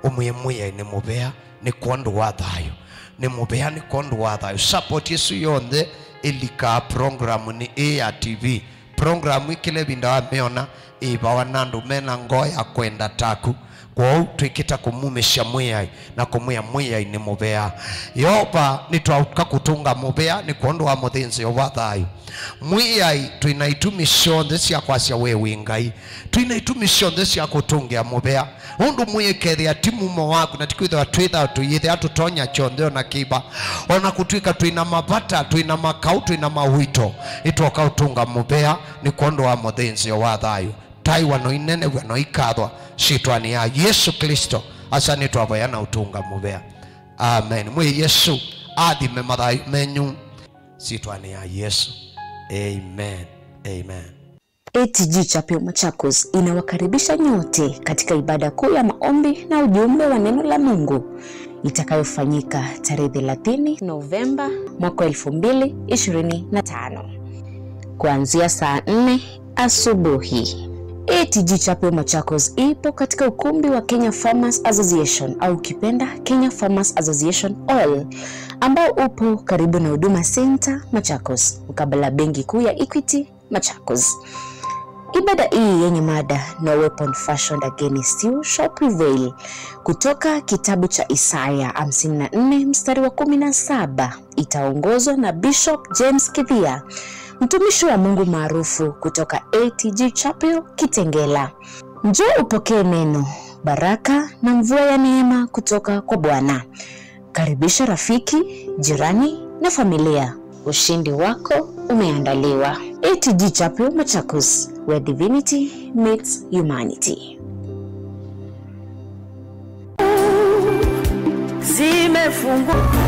ũmwĩe Mwĩai nĩ mũvea nĩ kwondũ wa thayũ. Nĩ mũvea nĩ kwondũ wa thayũ. Support ĩsu yonthe ĩlikaa programunĩ ĩĩ ya T V. Programu ĩĩ kĩla ĩvinda wamĩona, ĩĩvawa na andũ me na ngoo ya kwenda taku. Kwoou twĩkĩta kũmumĩsya Mwĩai na kũmwĩa, Mwĩai nĩ mũvea. Yeova, nĩtwauka kũtũnga mũvea nĩ kwondũ wa mũthĩnzĩo wa thayũ. Mwĩai, twĩ na itumi syonthe sya kwasya we wĩ Ngai. Twĩ na itumi syonthe sya kũtũngĩa mũvea. Ũndũ mwĩĩ kethĩa ti mumo waku, na ti kwĩthĩwa twĩthaa tũyĩthĩa tũtonya kyonthe o na kĩva. O na kũtw'ĩka twĩ na mavata, twĩ na makaũ, twĩ na mauito, nĩtwoka ũtũnga mũvea nĩ kwondũ wa mũthĩnzĩo wa thayũ. Taiwa no inenew'a no ikathwa syĩtwanĩ ya Yesũ Klĩsto. Asa nĩtwavoya na ũtũnga mũvea. Amen. Mwĩ Yesũ athime mathayũ menyu syĩtwanĩ ya Yesũ. Amen. Amen. A T G Chapel Machakos inawakaribisha nyote katika ibada kuu ya maombi na ujumbe wa neno la Mungu itakayofanyika tarehe thelathini Novemba mwaka wa elfu mbili ishirini na tano, kuanzia saa nne asubuhi. A T G Chapel Machakos ipo katika ukumbi wa Kenya Farmers Association, au ukipenda Kenya Farmers Association Hall, ambao upo karibu na Huduma Center Machakos, mkabala benki kuu ya Equity Machakos. Ibada hii yenye mada No Weapon Fashioned Against You Shall Prevail, kutoka kitabu cha Isaya hamsini na nne mstari wa kumi na saba, itaongozwa na Bishop James Kithia, mtumishi wa Mungu maarufu kutoka A T G Chapel Kitengela. Njoo upokee neno, baraka na mvua ya neema kutoka kwa Bwana. Karibisha rafiki, jirani na familia. Ushindi wako umeandaliwa. A T G Chapel Machakos, where divinity meets humanity. Zimefungwa.